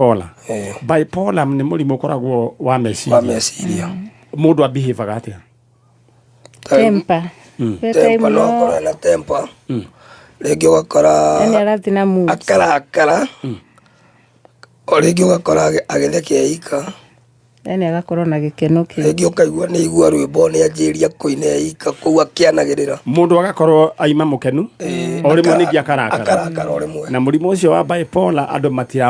Bipolar. Eh. Bipolar nĩ mũrimũ ũkoragwo wa Wa meciria. Meciria. Mũndũ abehavaga atĩa? Temper. Kwĩ time Temper, no no akorwo na temper, rĩngĩ ũgakora yani arathiĩ na moods. Akarakara, o rĩngĩ ũgakora agĩthekia ika. Yani agakorwo na gĩkeno kĩingĩ. Rĩngĩ ũkaigua nĩ igua rwĩmbo, nĩ anjĩria kũina ika kũu akĩanagĩrĩra. Mũndũ agakorwo aima mũkenu, o rĩmwe ningĩ akarakara. Akarakara o rĩmwe. Na mũrimũ ũcio wa bipolar andũ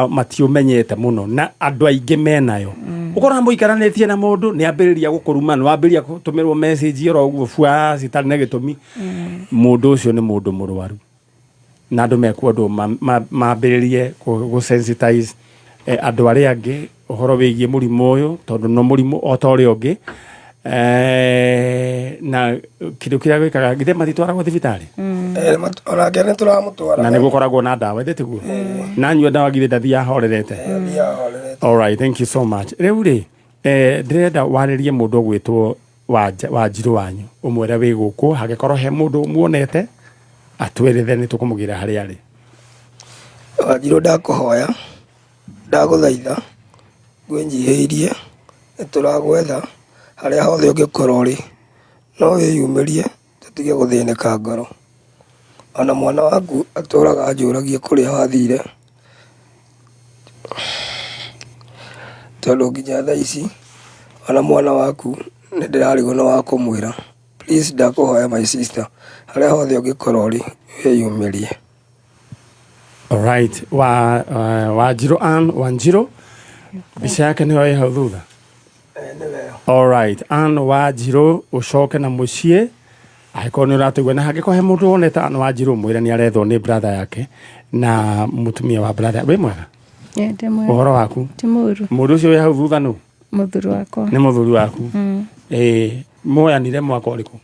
matiũmenyete mũno, na andũ aingĩ menayo. Ũkoraga mũikaranĩtie na mũndũ, nĩ ambĩrĩria gũkũruma, nĩ wambĩrĩria gũtũmĩrwo message oro ũguo bua citarĩ na gĩtũmi. Mũndũ ũcio nĩ mũndũ mũrwaru, na andũ mekwendwo mambĩrĩrie gũ sensitize andũ arĩa angĩ ũhoro wĩgiĩ mũrimũ ũyũ, tondũ no mũrimũ o ta ũrĩa ũngĩ. Na kĩndũ kĩrĩa gwĩkaga, githĩ matitwaragwo thibitarĩ? Eh, onake nĩ tũramũtwara. Na nĩ gũkoragwo na ndawa, ithĩ tiguo? Na anyua ndawa, githĩ ndathiĩ ahorerete? Athiaga ahorerete. All right, thank you so much. Rĩu rĩ, ndĩrenda warĩrie mũndũ ũgwĩtwo Wanjirũ wanyu, ũmwĩre wĩ gũkũ, hangĩkorwo he mũndũ muonete atwĩrĩre, nĩ tũkũmũgĩra harĩa arĩ. Wanjirũ, ndakũhoya, ndagũthaitha, ngwĩnyihĩirie, nĩ tũragwetha harĩa hothe ũngĩkorwo ũrĩ, no wĩyumĩrie tũtige gũthĩnĩka ngoro. Ona mwana waku atũraga anjũragia kũrĩa wathire, tondũ nginya thaa ici ona mwana waku nĩ ndĩrarigwo nĩ wa kũmwĩra. Please, ndakũhoya my sister, harĩa hothe ũngĩkorwo ũrĩ, wĩyumĩrie. Alright, wa Wanjirũ, Ann Wanjirũ, mbica yake nĩyo ĩ hau thutha. Alright, Ann Wanjirũ, ũcoke na mũciĩ angĩkorwo nĩ ũratũigua, na hangĩkorwo he mũndũ wonete Ann Wanjirũ, mwĩre nĩ arethwo nĩ brother yake na mũtumia wa brother. Wĩ mwega? Ĩ, ndĩ mwega. Ũhoro waku? Ti mũru. Mũndũ ũcio wĩ hau thutha nũ? Mũthuri wakwa. Nĩ mũthuri waku? Ĩĩ, muoyanire mwaka ũrĩkũ?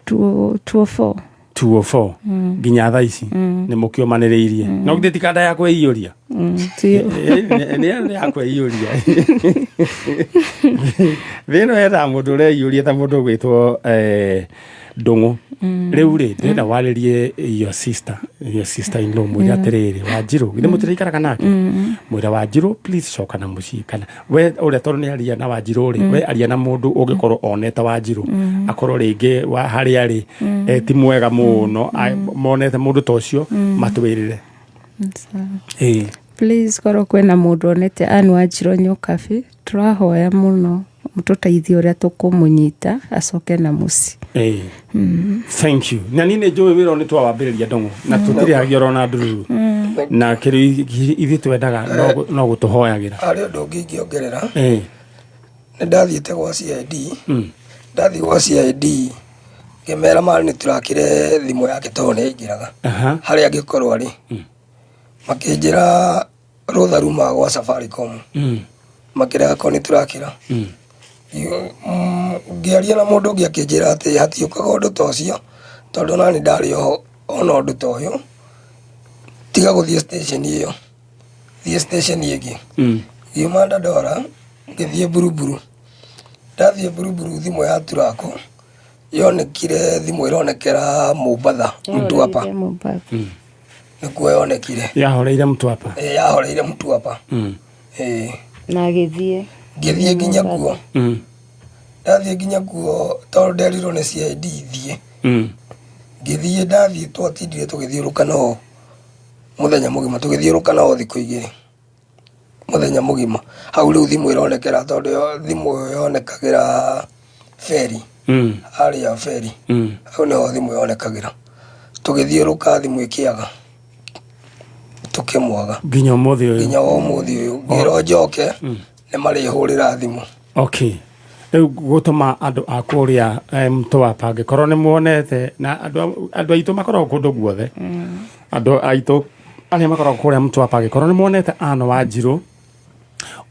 204. 204, nginya thaa ici nĩ mũkĩũmanĩrĩirie, no githĩ ti kanda ya kwĩiyũria? Nĩ ya kwĩiyũria. Thĩ ĩno yendaga mũndũ ũreiyũria ta mũndũ ũgwĩtwo Ndũng'ũ. Rĩu rĩ, ndĩrenda warĩrie your sister, your sister in law, mwĩre atĩrĩrĩ, Wanjirũ, githĩ mũtiraikaraga nake? Mwĩre, "Wanjirũ, please coka na mũciĩ." Kana we ũrĩa, tondũ nĩ aria na Wanjirũ rĩ, we aria na mũndũ ũngĩkorwo onete Wanjirũ, akorwo rĩngĩ harĩa arĩ ti mwega mũno, monete mũndũ ta ũcio, matwĩrĩre. Sawa. Ĩĩ. Please, korwo kwĩna mũndũ onete Ann Wanjirũ Nyokabi, tũrahoya mũno mũtũteithie ũrĩa tũkũmũnyita acoke na mũciĩ. Ĩĩ. Thank you. Na niĩ nĩ njũĩ wĩra ũyũ nĩ twawambĩrĩria, Ndũng'ũ, na tũtirĩhagia oro na ndururu, na kĩrĩa ithuĩ twendaga no gũtũhoyagĩra. Harĩ ũndũ ũngĩ ingĩongerera. Ĩĩ. Nĩ ndathiĩte gwa CID. Ndathiĩ gwa CID, ngĩmera marĩ nĩ tũrakĩre thimũ yake tondũ nĩ yaingĩraga harĩa angĩkorwo arĩ. Makĩnjĩra rũtha ruma gwa Safaricom. Makĩrega korwo nĩ tũrakĩra. Ngĩaria na mũndũ ũngĩ, akĩnjĩra atĩ hatiũkaga ũndũ ta ũcio, tondũ nani ndarĩ oho ona ũndũ ta ũyũ, tiga gũthiĩ station ĩyo, thiĩ station ĩngĩ. Ngiuma Dandora, ngĩthiĩ Buruburu. Ndathiĩ Buruburu, thimũ ya turako yonekire, thimũ ĩronekera Mombatha, Mtwapa. Yahoreire Mombatha. Nĩkuo yonekire. Yahoreire Mtwapa? Ĩ, yahoreire Mtwapa. Ĩ. Na agĩthiĩ. Ngĩthiĩ nginya kuo. Ndathiĩ nginya kuo, tondũ nderirwo nĩ CID thiĩ. Ngĩthiĩ, ndathiĩ twatindire tũgĩthiũrũka nao mũthenya mũgima, tũgĩthiũrũka nao thikũ 2, mũthenya mũgima. Hau rĩu thimũ ĩronekera, tondũ thimũ yonekagĩra ferry. Harĩa ferry. Hau nĩho thimũ yonekagĩra. Tũgĩthiũrũka, thimũ ĩkĩaga, tũkĩmwaga. Nginya ũmũthĩ ũyũ? Nginya ũmũthĩ ũyũ. Ngĩrwo njoke, nĩ marĩhũrĩra thimũ. Okay, rĩu gũtũma andũ a kũrĩa Mtwapa, angĩkorwo nĩ muonete, na andũ aitũ makoragwo kũndũ guothe, andũ aitũ arĩa makoragwo kũrĩa Mtwapa, angĩkorwo nĩ muonete Ann Wanjirũ,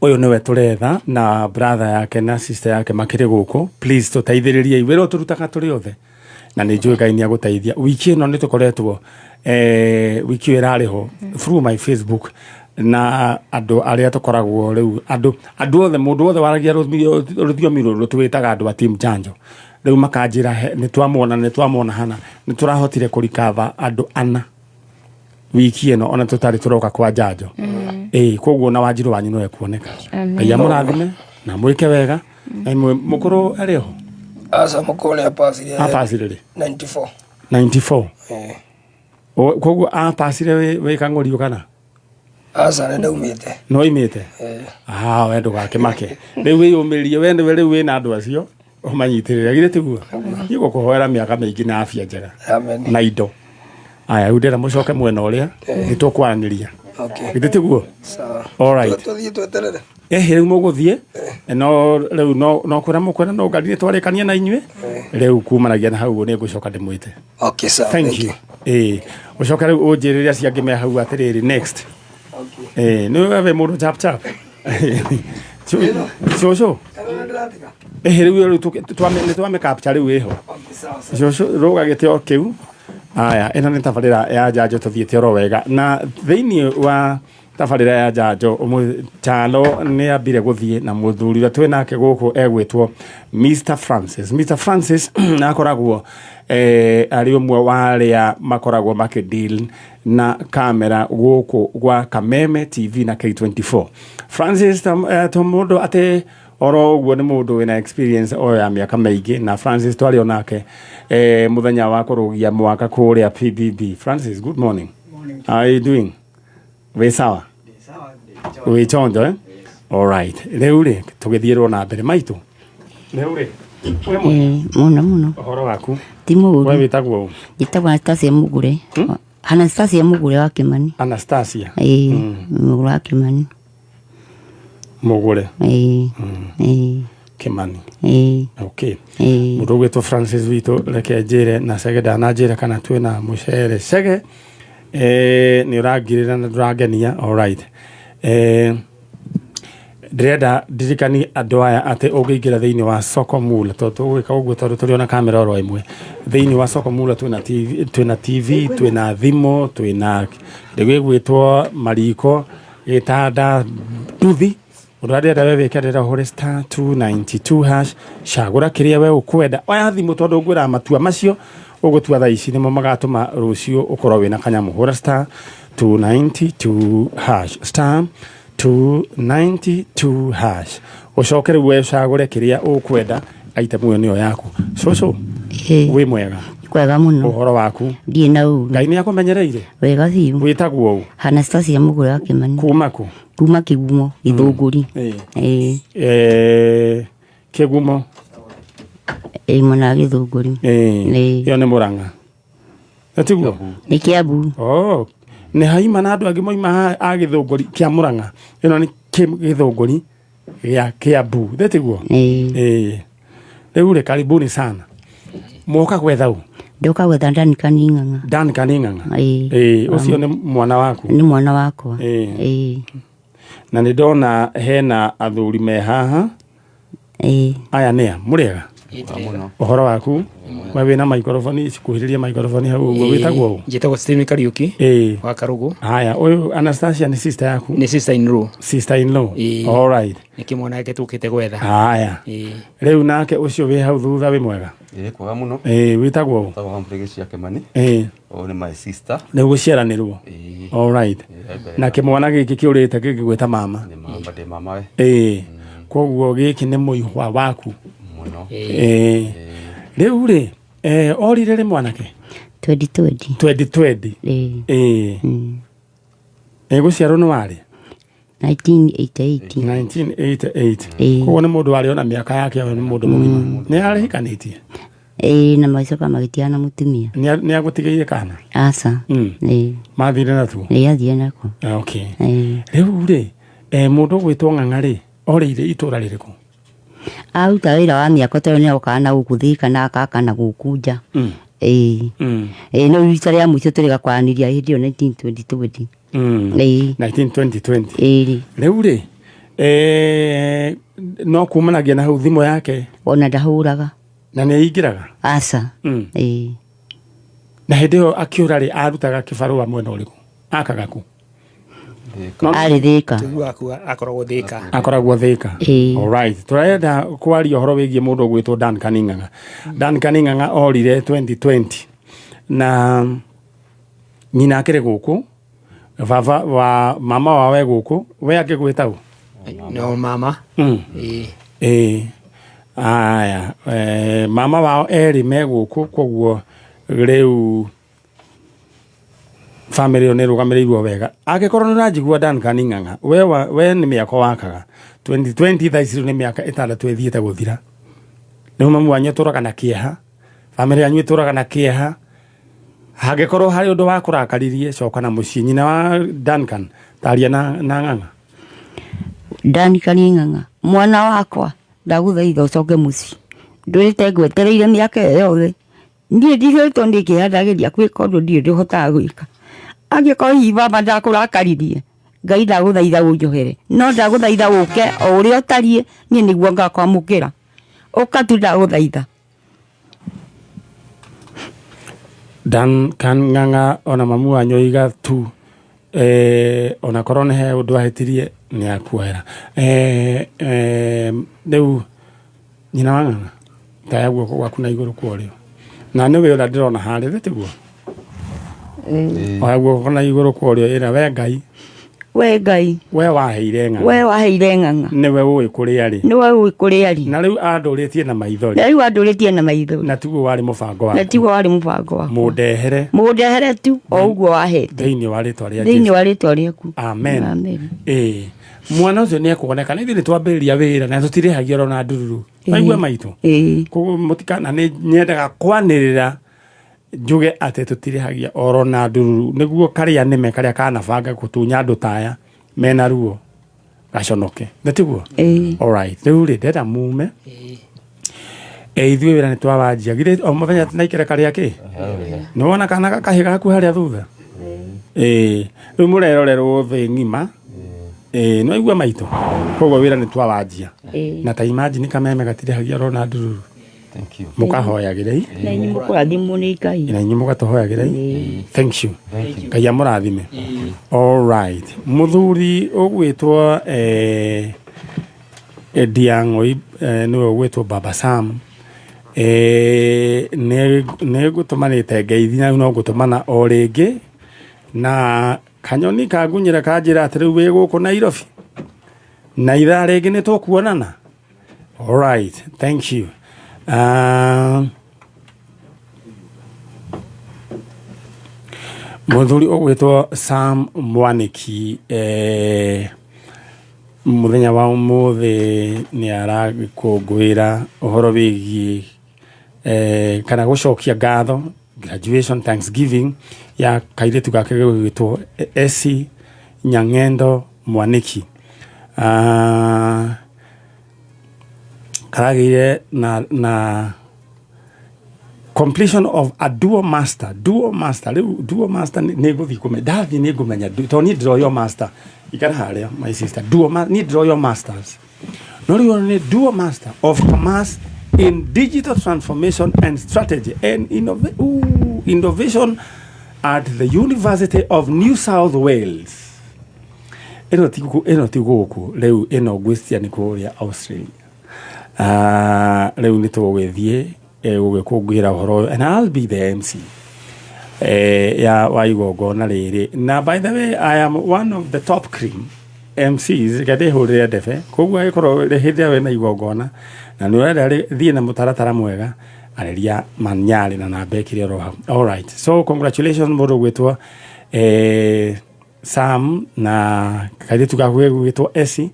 ũyũ nĩwe tũretha, na brother yake na sister yake makĩrĩ gũkũ. Please, tũteithĩrĩriei, wĩra ũyũ tũrutaga tũrĩ othe, na nĩ njũĩ Ngai nĩ agũteithia. Wiki ĩno nĩ tũkoretwo, wiki ĩyo ĩrarĩ ho, through my Facebook na andũ arĩa tũkoragwo rĩu, andũ othe, mũndũ wothe waragia rũthiomi rũrũ twĩtaga andũ a team Janjo, rĩu makanjĩra, "Nĩ twamwona, nĩ twamwona hana." Nĩ tũrahotire kũrikava andũ ana. Wiki ĩno ona tũtarĩ tũroka kwa njanjo. Ĩĩ, koguo na Wanjirũ wanyu no ekuoneka. Amen. Ngai amũrathime na mwĩke wega na mũkũrũ arĩ ho? Aca, mũkũrũ nĩ apacire. Apacire rĩ? 94. 94? Eh. Koguo apacire wĩ kang'ũrio kana? Aca, nĩ ndaumĩte. No imĩte? Eh. Ah, we ndũgakĩmake rĩu, wĩyũmĩrĩrie we, nĩwe rĩu wĩna andũ acio ũmanyitĩrĩre, githĩ tiguo? Niĩ gũkũhoera mĩaka mĩingĩ na afya njega. Amen. Na indo aya rĩu ndĩrenda mũcoke mwena ũrĩa nĩ tũkwaranĩria. Okay. Githĩ tiguo? Sawa. Alright. Tũthiĩ tweterere. Ehe, rĩu mũgũthiĩ no rĩu no kwĩra mũkwĩra no ngari nĩ twarĩkania na inyuĩ rĩu kumanagia na hau nĩ ngũcoka ndĩmwĩte. Okay, sawa. Thank you. Ĩĩ, ũcoke rĩu ũnjĩrĩre acio angĩ me hau atĩrĩrĩ next. Okay. Ĩĩ, nĩ we mũndũ chap chap cũcũ. Kana ndĩratiga. Ĩhĩ, rĩu nĩ twame capture rĩu ĩho. Okay, sawa sawa. Cũcũ, rũga gĩtĩ o kĩu. Aya, ĩno nĩ tabarĩra ya njanjo, tũthiĩte oro wega na thĩinĩ wa tabarĩra ya njanjo. Chalo nĩ ambire gũthiĩ na mũthuri ũrĩa twĩ nake gũkũ egwĩtwo Mr Francis. Mr Francis akoragwo arĩ ũmwe wa arĩa makoragwo makĩdeal na kamera gũkũ gwa Kameme TV na K24. Francis to mũndũ atĩ oro ũguo, nĩ mũndũ wĩna experience o ya mĩaka mĩingĩ, na Francis twarĩ onake mũthenya wa kũrũgia mwaka kũrĩa PBB. Francis, good morning. How are you doing? Wĩ sawa? Wĩ chonjo, eh? Alright, rĩu rĩ tũgĩthiĩrwo na mbere maitũ rĩu rĩ wĩ mwega? Eh, mũno mũno. Ũhoro waku? Ti mũũru. We wĩtagwo ũ? Njĩtagwo Anastasia Mũgure. Anastasia Mũgure wa Kĩmani. Anastasia? Ĩĩ, Mũgure wa Kĩmani. Mũgũre? Ĩĩ, ĩĩ. Kĩmani? Ĩĩ. Okay. Ĩĩ. Mũndũ ũgwĩtwo Francis witũ, reke njĩre na Cege ndananjĩra kana twĩna mũcere. Cege, nĩ ũrangirĩra na ndũrangenia. Alright, ndĩrenda ndirikanie andũ aya atĩ ũngĩingĩra thĩinĩ wa Soko Mula, tondũ tũgwĩka ũguo tondũ tũrĩ ona kamera oro ĩmwe thĩinĩ wa Soko Mula, twĩna TV, twĩna TV, twĩna thimũ, twĩna kĩndũ gĩgwĩtwo mariko, gĩtanda, nduthi. Ũndũ ũrĩa ndĩrenda we wĩke, ndĩrenda ũhũre *292#, cagũra kĩrĩa we ũkwenda, oya thimũ, tondũ ngwĩra matua macio ũgũtua thaa ici nĩmo magatũma rũciũ ũkorwo wĩna kanyamũ. Hũra *292#, *292# ũcoke rĩu we ũcagũre kĩrĩa ũkwenda, item ĩyo nĩyo yaku. Cũcũ, Ĩĩ. wĩ mwega? Kwega mũno. Ũhoro waku? Ndirĩ na ũru. Ngai nĩ akũmenyereire? Wega biũ. Wĩtagwo ũ? Anastasia Mũgure wa Kĩmani. Kuma kũ? Kuma Kĩgumo Gĩthũngũri. Ĩĩ. Ĩĩ. Kĩgumo? Ĩĩ, mwena wa Gĩthũngũri. Ĩĩ. Ĩĩ. Ĩyo nĩ Mũrang'a na tiguo? Nĩ Kĩambu. Oh, nĩ haima na andũ angĩ moima a Gĩthũngũri kĩa Mũrang'a. Ĩno nĩ Gĩthũngũri gĩa Kĩambu, thĩ tiguo? Ĩĩ. Ĩĩ. Rĩu rĩ, karibuni sana. Mwoka gwetha ũ? Ndoka gwetha Danica Ng'ang'a. Danica Ng'ang'a? Ĩĩ. Ĩĩ, ũcio nĩ mwana waku? Nĩ mwana wakwa. Ĩĩ. Ĩĩ. Na nĩ ndona hena athuri me haha. Ĩĩ. Aya nĩa mũrĩega? Ũhoro waku? We wĩna maikoroboni, cikuhĩrĩria maikoroboni hau ũguo. Wĩtagwo ũ? Njĩtagwo Stephen Kariuki. Ĩĩ. Wa Karugu. Haya, ũyũ Anastasia nĩ sister yaku? Nĩ sister in law. Sister in law. Ĩĩ. All right. Nĩ kĩmwana gĩake tũkĩte gwetha. Haya. Ĩĩ. Rĩu nake ũcio wĩ hau thutha, wĩ mwega? Ĩĩ, kwega mũno. Ĩĩ, wĩtagwo ũ? Tagwo Humphrey Gĩcia Kĩmani. Ĩĩ. Ũyũ nĩ my sister. Nĩ gũciaranĩrwo? Ĩĩ. All right. Ĩĩ, mbere. Na kĩmwana gĩkĩ kĩũrĩte gĩgĩgwĩta mama? Nĩ mama, ndĩ mama we. Ĩĩ, koguo gĩkĩ nĩ mũihwa waku. Mũno. Ĩĩ. Rĩu rĩ, orire rĩ mwanake? 2020. 2020? Ĩĩ. Ĩĩ. Ĩ gũciarwo nĩ warĩ? 1988. 1988? Ĩĩ. Koguo nĩ mũndũ warĩ ona mĩaka yake ũyũ nĩ mũndũ mũgima. Nĩ arĩhikanĩtie? Ĩĩ, na magĩcoka magĩtigana na mũtumia. Nĩ agũtigĩire kana? Aca. Ĩĩ. Mathire natuo? Ĩĩ, athire nako. Ah, okay. Ĩĩ. Rĩu rĩ, mũndũ ũgwĩtwo Ng'ang'a rĩ, orĩire itũra rĩrĩkũ? Aruta wĩra wa mĩako tondũ nĩ okaga na gũkũ Thika na akaka na gũkũ nja. Ĩĩ. Ĩĩ, no rita rĩa mũico tũrĩga kwaranĩria hĩndĩ ĩyo 1920. Ĩĩ. 1920? Ĩĩ. Rĩu rĩ, no kumanagia na hau thimũ yake? Ona ndahũraga. Na nĩ aingĩraga? Aca. Ĩĩ. Na hĩndĩ ĩyo akĩũra rĩ, arutaga kĩbarũa mwena ũrĩkũ, akaga kũ? Arĩ Thĩka. Tũiguaga kuga akoragwo Thĩka. Akoragwo Thĩka. Ĩĩ. Alright, tũrenda kwaria ũhoro wĩgiĩ mũndũ ũgwĩtwo Duncan Ng'ang'a. Duncan Ng'ang'a orire 2020 na nyina akĩrĩ gũkũ. Baba wa mama wawe gũkũ, we angĩgwĩta ũ? No mama. Ĩĩ. Ĩĩ, aya, mama wao erĩ me gũkũ, koguo rĩu family ĩyo nĩ ĩrũgamĩrĩirwo wega. Angĩkorwo nĩ ũranjigua, Duncan Ng'ang'a, we nĩ mĩako wakaga 2020, thaa ici rĩu nĩ mĩaka 6 ĩthiĩte gũthira. Rĩu mamu wanyu atũraga na kĩeha, family yanyu ĩtũraga na kĩeha. Hangĩkorwo harĩ ũndũ wa kũrakaririe, coka na mũciĩ. Nyina wa Duncan, taria na Ng'ang'a. Duncan Ng'ang'a, mwana wakwa, ndagũthaitha ũcoke mũciĩ. Ndũrĩte ngwetereire mĩaka ĩyo yothe. Niĩ ndirĩtwo nĩ kĩeha, ndageria gwĩka ũndũ ndirĩ ndĩhotaga gwĩka. Angĩkorwo hihi baba ndakũrakaririe, Ngai, ndagũthaitha ũnjohere, no ndagũthaitha ũke o ũrĩa ũtariĩ, niĩ nĩguo ngakwamũkĩra. Ũka tu, ndagũthaitha. Duncan Ng'ang'a, ona mamu wanyu oiga tu ona korwo nĩ he ũndũ ahĩtirie, nĩ akuohera. Rĩu nyina wa Ng'ang'a, taya guoko gwaku na igũrũ kwa ũrĩo, na nĩwe ũrĩa ndĩrona harĩa thĩ, tiguo? Oya guoko na igũrũ kwa ũrĩo, ĩra we Ngai. We Ngai. We waheire Ng'ang'a. We waheire Ng'ang'a. Nĩwe ũĩ kũrĩa arĩ. Nĩwe ũĩ kũrĩa arĩ. Na rĩu andũrĩtie na maithori. Na rĩu andũrĩtie na maithori. Na tiguo warĩ mũbango na waku. Tiguo warĩ mũbango wakwa. Mũndehere. Mũndehere tu o ũguo wahete. Thĩinĩ wa rĩtwa rĩa thĩinĩ Jesũ. Wa rĩtwa rĩaku. Amen. Amen. Ĩĩ, mwana ũcio nĩ ekuoneka, na ithuĩ nĩ twambĩrĩria wĩra na tũtirĩhagia oro na ndururu. Maigua maitũ. Ĩĩ. Koguo mũtikana, nĩ nyendaga kwanĩrĩra njuge atĩ tũtirĩhagia oro na ndururu, nĩguo karĩa nĩme karĩa kanabanga gũtunya andũ taya mena ruo gaconoke, nĩ tiguo? Ĩĩ. Alright, rĩu rĩ, ndenda mume ithuĩ wĩra nĩ twawanjia githĩ o mũthenya na ikereka rĩa kĩ nĩ wona kana gakahĩ gaku harĩa thutha. Ĩĩ, rĩu mũrerorerwo thĩ ng'ima. Ĩĩ, nĩ waigua maitũ, koguo wĩra nĩ twawanjia. Ĩĩ. Na ta imagine kameme gatirĩhagia oro na ndururu. Thank you. Mũkahoyagĩrei. Na inyuĩ mũkũrathimwo nĩ Ngai. Na inyuĩ mũgatũhoyagĩrei. Thank you, Ngai amũrathime. Alright, mũthuri ũgwĩtwo Ndiang'oi, nĩwe ũgwĩtwo Baba Sam, nĩ ngũtũmanĩte ngeithi na rĩu no ngũtũmana o rĩngĩ, na kanyoni kangunyĩra kanjĩra atĩ rĩu wĩ gũkũ Nairobi na ithaa rĩngĩ nĩ tũkuonana. Alright, thank you. Mũthuri ũgwĩtwo Sam Mwaniki, mũthenya wa ũmũthĩ nĩ aragĩkũngũĩra ũhoro wĩgiĩ kana gũcokia ngatho, graduation thanksgiving ya kairĩtu gake gĩgwĩtwo Esi Nyang'endo Mwaniki. Karagĩire na completion of a dual master. Dual master, rĩu dual master nĩ ngũthiĩ kũmenya, ndathiĩ nĩ ngũmenya tondũ niĩ ndĩroywo master. Ikara harĩa, my sister. Dual niĩ ndĩroywo masters, no rĩu nĩ dual master of commerce in digital transformation and strategy and innovation at the University of New South Wales. Ĩno ti gũkũ, ĩno ti gũkũ rĩu, ĩno ngwĩciria nĩ kũrĩa Australia. Rĩu nĩ tũgũgĩthiĩ gũgĩkũngũĩra ũhoro ũyũ and I'll be the MC ya wa igongona rĩrĩ. Na by the way, I am one of the top cream MCs, reke ndĩhũrĩre ndebe. Koguo angĩkorwo hĩndĩ ĩrĩa wĩna igongona na nĩ ũrenda thiĩ na mũtaratara mwega, arĩria Manyarĩ na namba ĩkĩrĩ oro hau. Alright, so congratulations mũndũ ũgwĩtwo Sam na kairĩtu gaku gegwĩtwo Esi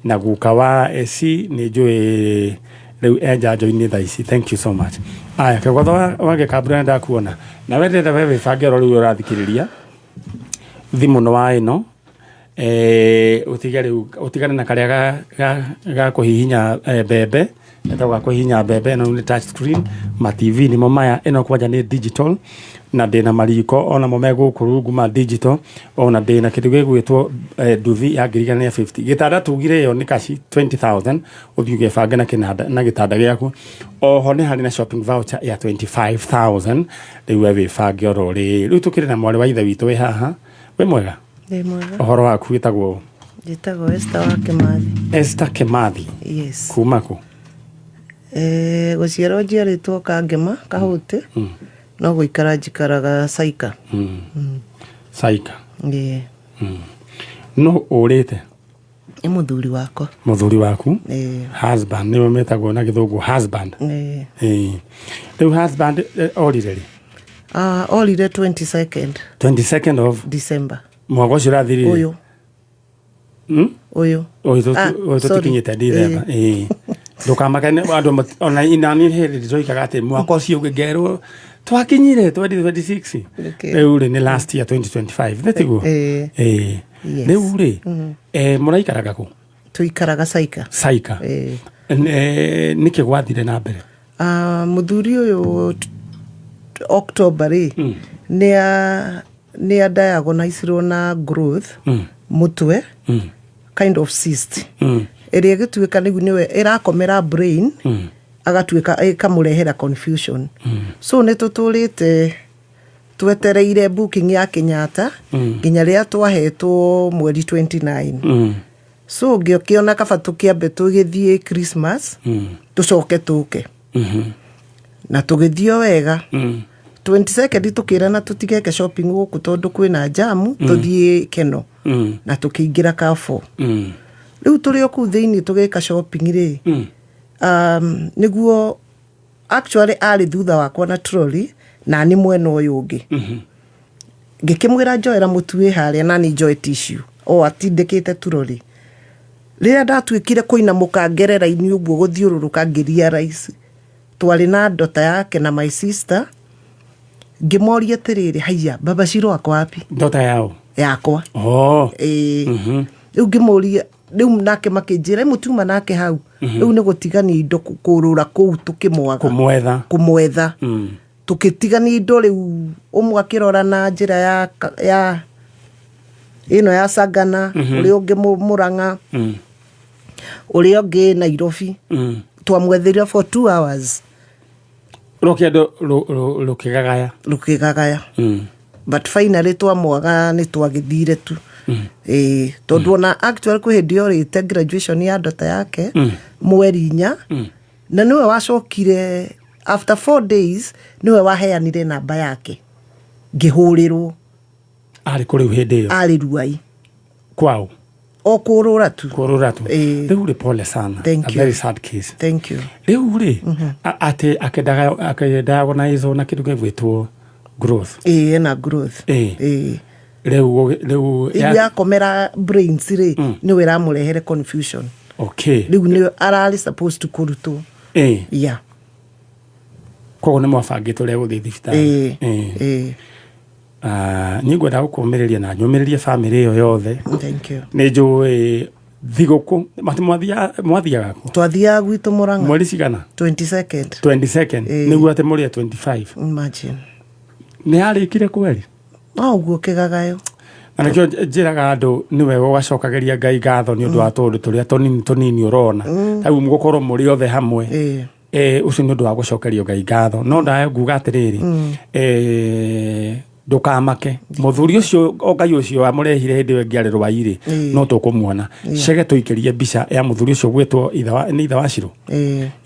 na guka wa Esi nĩ njũĩ rĩu e njanjo-inĩ thaa ici. Thank you so much. Aya, kĩgotho wa gĩkambura, nĩ ndakuona na we ndĩrenda we wĩbange oro rĩu ũrathikĩrĩria thimũ nĩ wa ĩno, ũtige rĩu, ũtigane na karĩa ga kũhihinya mbembe, etagwo ga kũhihinya mbembe. Ĩno nĩ touch screen, ma TV nĩmo maya, ĩno kwanja nĩ digital, na ndĩna mariko onamo me gũkũ rungu ma digital, ona ndĩna kĩndũ gĩgwĩtwo nduthi ya 1,150. Gĩtanda tugire ĩyo nĩ kaci 20,000, ũthiĩ ũgebange na kĩnanda na gĩtanda gĩaku. Oho nĩ harĩ na shopping voucher ya 25,000. Rĩu we wĩbange oro rĩrĩ. Rĩu tũkĩrĩ na mwarĩ wa ithe witũ wĩ haha. Wĩ mwega? Ndĩ mwega. Ũhoro waku, wĩtagwo? Njĩtagwo Esther wa Kĩmathi. Esther Kĩmathi? Yes. Kuma kũ? Gũciarwo njiarĩtwo Kangema, Kahũtĩ, no gũikara njikaraga Saika. Saika? Ĩĩ. No ũrĩte? Nĩ mũthuri wakwa. Mũthuri waku? Ĩĩ. Husband nĩwe metagwo na gĩthũngũ husband. Ĩĩ. Ĩĩ. Rĩu husband orire rĩ? Ah, orire 22nd. 22nd of December. Mwaka ũcio ũrathirire? Ũyũ. Ũyũ. Ũyũ. Ah, ũyũ sorry. tũtikinyĩte December. Ĩĩ, ndũkamake nĩ andũ ona inani hĩndĩ tũikaga atĩ mwaka ũcio ũngĩ ngerwo twakinyire 2026. Okay. Rĩu rĩ nĩ last year 2025, nĩ tiguo? Ĩĩ. Ĩĩ. Yes. Rĩu rĩ mũraikaraga kũ? Tũikaraga Saika. Saika. Ĩĩ. Nĩkĩ gwathire na mbere? Ah, mũthuri ũyũ October rĩ nĩ a diagnosirwo na growth mũtwe, kind of cyst ĩrĩa ĩgĩtuĩka rĩu nĩwe ĩrakomera brain, agatuĩka ĩkamũrehera confusion. So nĩ tũtũrĩte twetereire booking ya Kenyatta nginya rĩrĩa twahetwo mweri 29. So ngĩkĩona kaba tũkĩambe tũgĩthiĩ Christmas, tũcoke tũke na tũgĩthiĩ o wega. 22nd tũkĩrana tũtigeke shopping gũkũ tondũ kwĩna jamu, tũthiĩ Keno na tũkĩingĩra Carrefour. Rĩu tũrĩ o kũu thĩinĩ tũgĩka shopping rĩ, nĩguo actually arĩ thutha wakwa na trolley na nĩ mwena ũyũ ũngĩ. Ngĩkĩmwĩra njoera mũtu wĩ harĩa na nĩ njoe tissue o atindĩkĩte trolley. Rĩrĩa ndatuĩkire kũinamũka ngerera-inĩ ũguo gũthiũrũrũka, ngĩrealize twarĩ na ndota yake na my sister. Ngĩmoria atĩrĩrĩ, "Haiya, baba Shiro ako wapi?" Ndota yao? Yakwa. Oh. Ĩĩ. Rĩu ngĩmũria, rĩu nake makĩnjĩra mũtuma nake hau rĩu nĩ gũtigania indo kũrũra kũu tũkĩmwaga. Kũmwetha. Kũmwetha. Tũkĩtigania indo rĩu, ũmwe akĩrora na njĩra ya ĩno ya Sagana, ũrĩa ũngĩ Mũrang'a, ũrĩa ũngĩ Nairobi. Twamwethire for 2 hours. Rũkĩendo rũkĩgagaya. Rũkĩgagaya. But finally twamwaga nĩ twagĩthire tu. Ĩĩ, tondũ ona actually kwĩ hĩndĩ yorĩte graduation ya ndota yake mweri 4, na nĩwe wacokire after 4 days, nĩwe waheanire namba yake ngĩhũrĩrwo. Arĩ kũ rĩu hĩndĩ ĩyo? Arĩ Ruai. Kwao? O kũrũra tu. Kũrũra tu. Ĩĩ. Rĩu rĩ, pole sana. Thank A you. very sad case. Thank you. Rĩu rĩ, atĩ akĩdiagonizwo na kĩndũ gĩgwĩtwo growth? Ĩĩ, ena growth. Ĩĩ. Ĩĩ. Rĩu Rĩu yakomera brains rĩ, nĩwe ĩramũrehere confusion. Rĩu nĩwe ararĩ supposed to kũrutwo. Yeah. Koguo nĩ mwabangĩte ũrĩa gũthiĩ thibitarĩ? Ĩĩ. Ĩĩ. Ĩĩ. Ah, niĩ ngwenda gũkũmĩrĩria na nyũmĩrĩrie bamĩrĩ ĩyo yothe. Thank you. Nĩ njũĩ thigũkũ mwathiaga kũ? Twathiaga gwitũ Mũrang'a. Mweri cigana? 22nd. 22nd? Ĩĩ. Nĩguo atĩ mũrĩ 25? Imagine. Nĩ yarĩkire kweri? No ũguo kĩgagayo. Na nĩkĩo njĩraga andũ nĩ wega ũgacokagĩria Ngai ngatho nĩ ũndũ wa tũũndũ tũrĩa tũnini tũnini ũrona rĩu mũgũkorwo mũrĩ othe hamwe. Ũcio nĩ ũndũ wa gũcokerio Ngai ngatho, no ndaye nguga atĩrĩrĩ, ndũkamake, mũthuri ũcio o Ngai ũcio wamũrehire hĩndĩ ĩyo ĩngĩ arĩ rwai-rĩ, no tũkũmuona. Cege tũikĩrie mbica ya mũthuri ũcio ũgwĩtwo nĩ ithe wa Cirũ.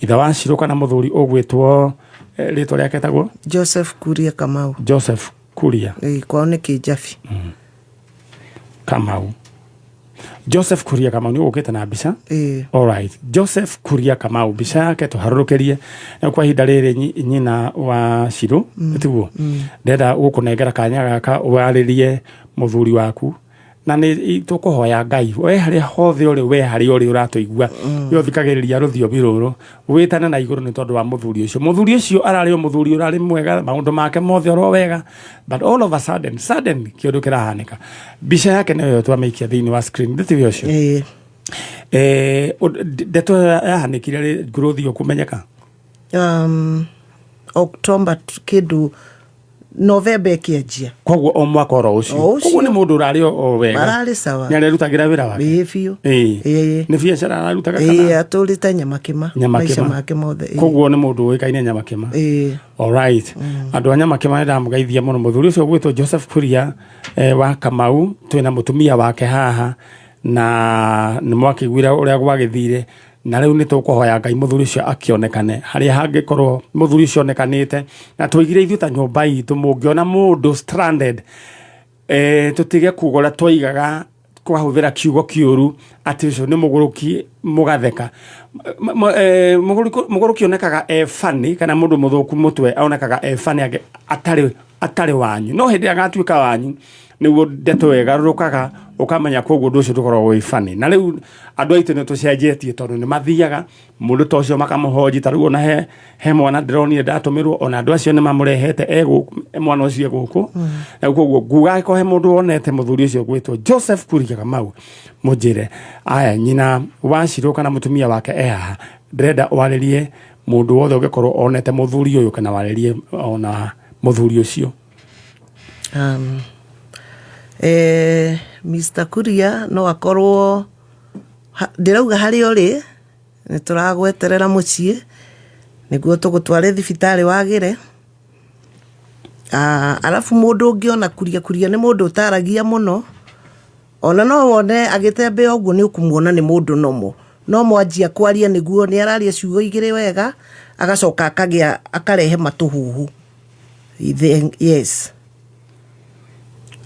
Ithe wa Cirũ kana mũthuri ũgwĩtwo rĩtwa rĩake etagwo? Joseph Kuria Kamau. Joseph Kuria. Ĩĩ, kwao nĩ Kĩnjabi. Kamau, Joseph Kuria Kamau, nĩ ũgũkĩte na mbica? Ĩĩ. Alright. Joseph Kuria Kamau, mbica yake tũharũrũkĩrie. Na kwa ihinda rĩrĩ nyina wa Cirũ, tiguo ndenda gũkũnengera kanya gaka warĩrie mũthuri waku, na nĩ tũkũhoya Ngai we harĩa hothe ũrĩ, we harĩa ũrĩ ũratũigua, we ũthikagĩrĩria rũthiomi rũrũ, wĩtane na igũrũ nĩ tondũ wa mũthuri ũcio. Mũthuri ũcio ararĩ o mũthuri ũrarĩ mwega, maũndũ make mothe oro wega, but all of a sudden, sudden kĩũndũ kĩrahanĩka. Mbica yake nĩyo twamĩikia thĩinĩ wa screen, ndĩtiwe ũcio? Ĩĩ. Ndeto ĩyo yahanĩkire rĩ growth ĩyo kũmenyeka? October kĩndũ, November ĩkĩanjia. Koguo o mwaka oro ũcio? O ũcio. Koguo nĩ mũndũ ũrarĩ o wega? Ararĩ sawa. Nĩ arerutagĩra wĩra wake? Ĩĩ, biũ. Ĩĩ. Ĩĩ. Nĩ biacara ararutaga Ĩĩ. kana? Atũrĩte Nyamakĩma maica Nyamakĩma. make mothe, ĩĩ. Koguo nĩ mũndũ ũĩkaine Nyamakĩma? Ĩĩ. Alright. Andũ a Nyamakĩma, nĩ ndamũgeithia mũno. Mũthuri ũcio ũgwĩtwo Joseph Kuria wa Kamau, twĩna mũtumia wake haha na nĩ mwakĩiguire ũrĩa gwagĩthire, na rĩu nĩ tũkũhoya Ngai mũthuri ũcio akĩonekane harĩa hangĩkorwo mũthuri ũcio onekanĩte. Na tũigire ithuĩ ta nyũmba itũ, mũngĩona mũndũ stranded. Tũtige kuga ũrĩa twoigaga twahũthĩra kiugo kĩũru atĩ ũcio nĩ mũgũrũki mũgatheka. Mũgũrũki onekaga e funny, kana mũndũ mũthũku mũtwe onekaga e funny atarĩ wanyu, no hĩndĩ ĩrĩa agatuĩka wanyu nĩguo ndeto ĩgarũrũkaga, ũkamenya koguo ũndũ ũcio ndũkoragwo wĩ funny. Na rĩu andũ aitũ nĩ tũcenjetie, tondũ nĩ mathiaga mũndũ ta ũcio makamũhonji. Ta rĩu ona he mwana ndĩronire ndatũmĩrwo, ona andũ acio nĩ mamũrehete e gũkũ, mwana ũcio e gũkũ. Na koguo nguga angĩkorwo he mũndũ wonete mũthuri ũcio gwĩtwo Joseph Kuria Kamau, mũnjĩre. Aya, nyina wa Shiro kana mũtumia wake e haha, ndĩrenda warĩrie mũndũ wothe ũngĩkorwo onete mũthuri ũyũ kana warĩrie ona mũthuri ũcio. Mr. Kuria no akorwo ndĩrauga harĩa ũrĩ, nĩ tũragweterera mũciĩ nĩguo tũgũtware thibitarĩ wagĩre. Arabu mũndũ ũngĩona Kuria, Kuria nĩ mũndũ ũtaragia mũno, ona no wone agĩtembea ũguo nĩ ũkũmuona nĩ mũndũ nomo, no mwanjia kwaria nĩguo nĩ araria ciugo igĩrĩ wega, agacoka akagĩa akarehe matũhũhũ. Yes.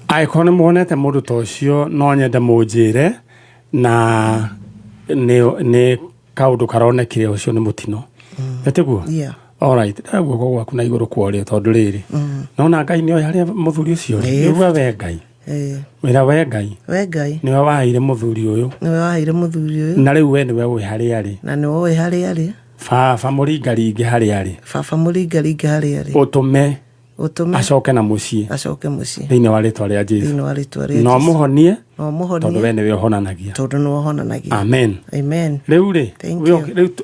Angĩkorwo nĩ muonete mũndũ ta ũcio, no nyende mũnjĩre, na nĩ kaũndũ karonekire, ũcio nĩ mũtino, ĩtiguo? Yeah. Alright, guoko gwaku na igũrũ kworĩo, tondũ rĩrĩ nona Ngai nĩoĩ harĩa mũthuri ũcio rĩ. Nĩuga we Ngai, wĩra we Ngai, We Ngai, nĩwe waheire mũthuri ũyũ, nĩwe waheire mũthuri ũyũ, na rĩu we nĩwe ũĩ harĩa arĩ, na nĩwe ũĩ harĩa arĩ. Baba, mũringaringe harĩa arĩ. Baba, mũringaringe harĩa arĩ. Ũtũme ũtũme acoke na mũciĩ acoke mũciĩ thĩinĩ wa rĩtwa rĩa Jesu, thĩinĩ wa rĩtwa rĩa no Jesu. mũhonie, No mũhonie, tondũ we nĩwe ũhonanagia. Tondũ nĩwe ũhonanagia. Amen. Amen. Rĩu rĩ, Thank you.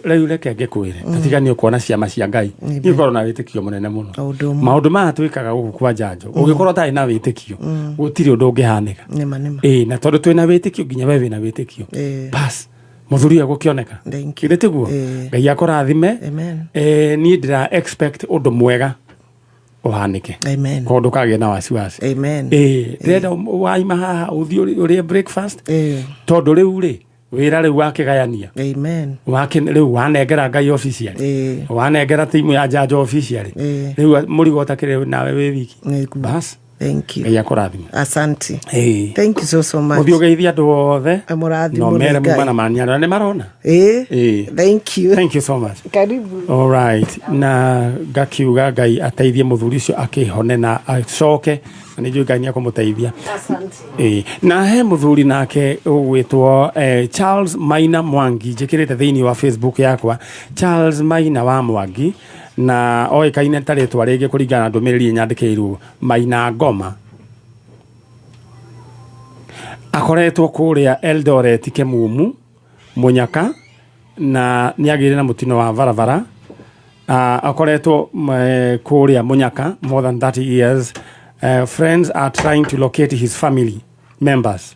Rĩu reke ngĩkwĩre, tatiga nĩ ũkuona ciama cia Ngai. Niĩ ngorwo na wĩtĩkio mũnene mũno. O ũndũ ũmwe. Maũndũ maya twĩkaga gũkũ kwa njanjo, ũngĩkorwo ũtarĩ na wĩtĩkio, gũtirĩ ũndũ ũngĩhanĩka. Nĩma nĩma. Ĩĩ, na tondũ twĩna wĩtĩkio, nginya we wĩna wĩtĩkio, bas mũthuri ũyũ egũkĩoneka. Thank you. Githĩ tiguo? Ngai akũrathime. Amen. Niĩ ndĩra expect ũndũ mwega ũhanĩke. Amen. Koguo ndũkagĩe na wasiwasi. Amen. Ĩĩ, ndĩrenda waima haha ũthiĩ ũrĩe breakfast, tondũ rĩu rĩ wĩra rĩu wakĩgayania. Amen. Wake rĩu wanengera Ngai officially, wanengera timu ya njanjo officially. Rĩu mũrigo ũtakĩrĩ nawe wĩ wiki. Nĩguo. Bas. Thank you. Ngai akũrathime. Asante. Ĩĩ. Thank you so so much. Mũthiĩ ũgeithie andũ othe. Mũrathimwo No nĩ mere Ngai. muma na maniana nĩ marona. Ĩĩ. Thank you. Thank you so much. Karibu. All right. Na ngakiuga Ngai ateithie mũthuri ũcio akĩhone na acoke, na nĩ njũĩ Ngai nĩ ekũmũteithia. Asante. Ĩĩ. Na he mũthuri nake ũgwĩtwo Charles Maina Mwangi, njĩkĩrĩte thĩinĩ wa Facebook yakwa, Charles Maina wa Mwangi, na oĩkaine ta rĩtwa rĩngĩ kũringana na ndũmĩrĩri nyandĩkĩirwo, Maina Ngoma, akoretwo kũrĩa Eldoret Kemumu Mũnyaka, na nĩ agĩire na mũtino wa barabara. Akoretwo kũrĩa Mũnyaka more than 30 years. Friends are trying to locate his family members.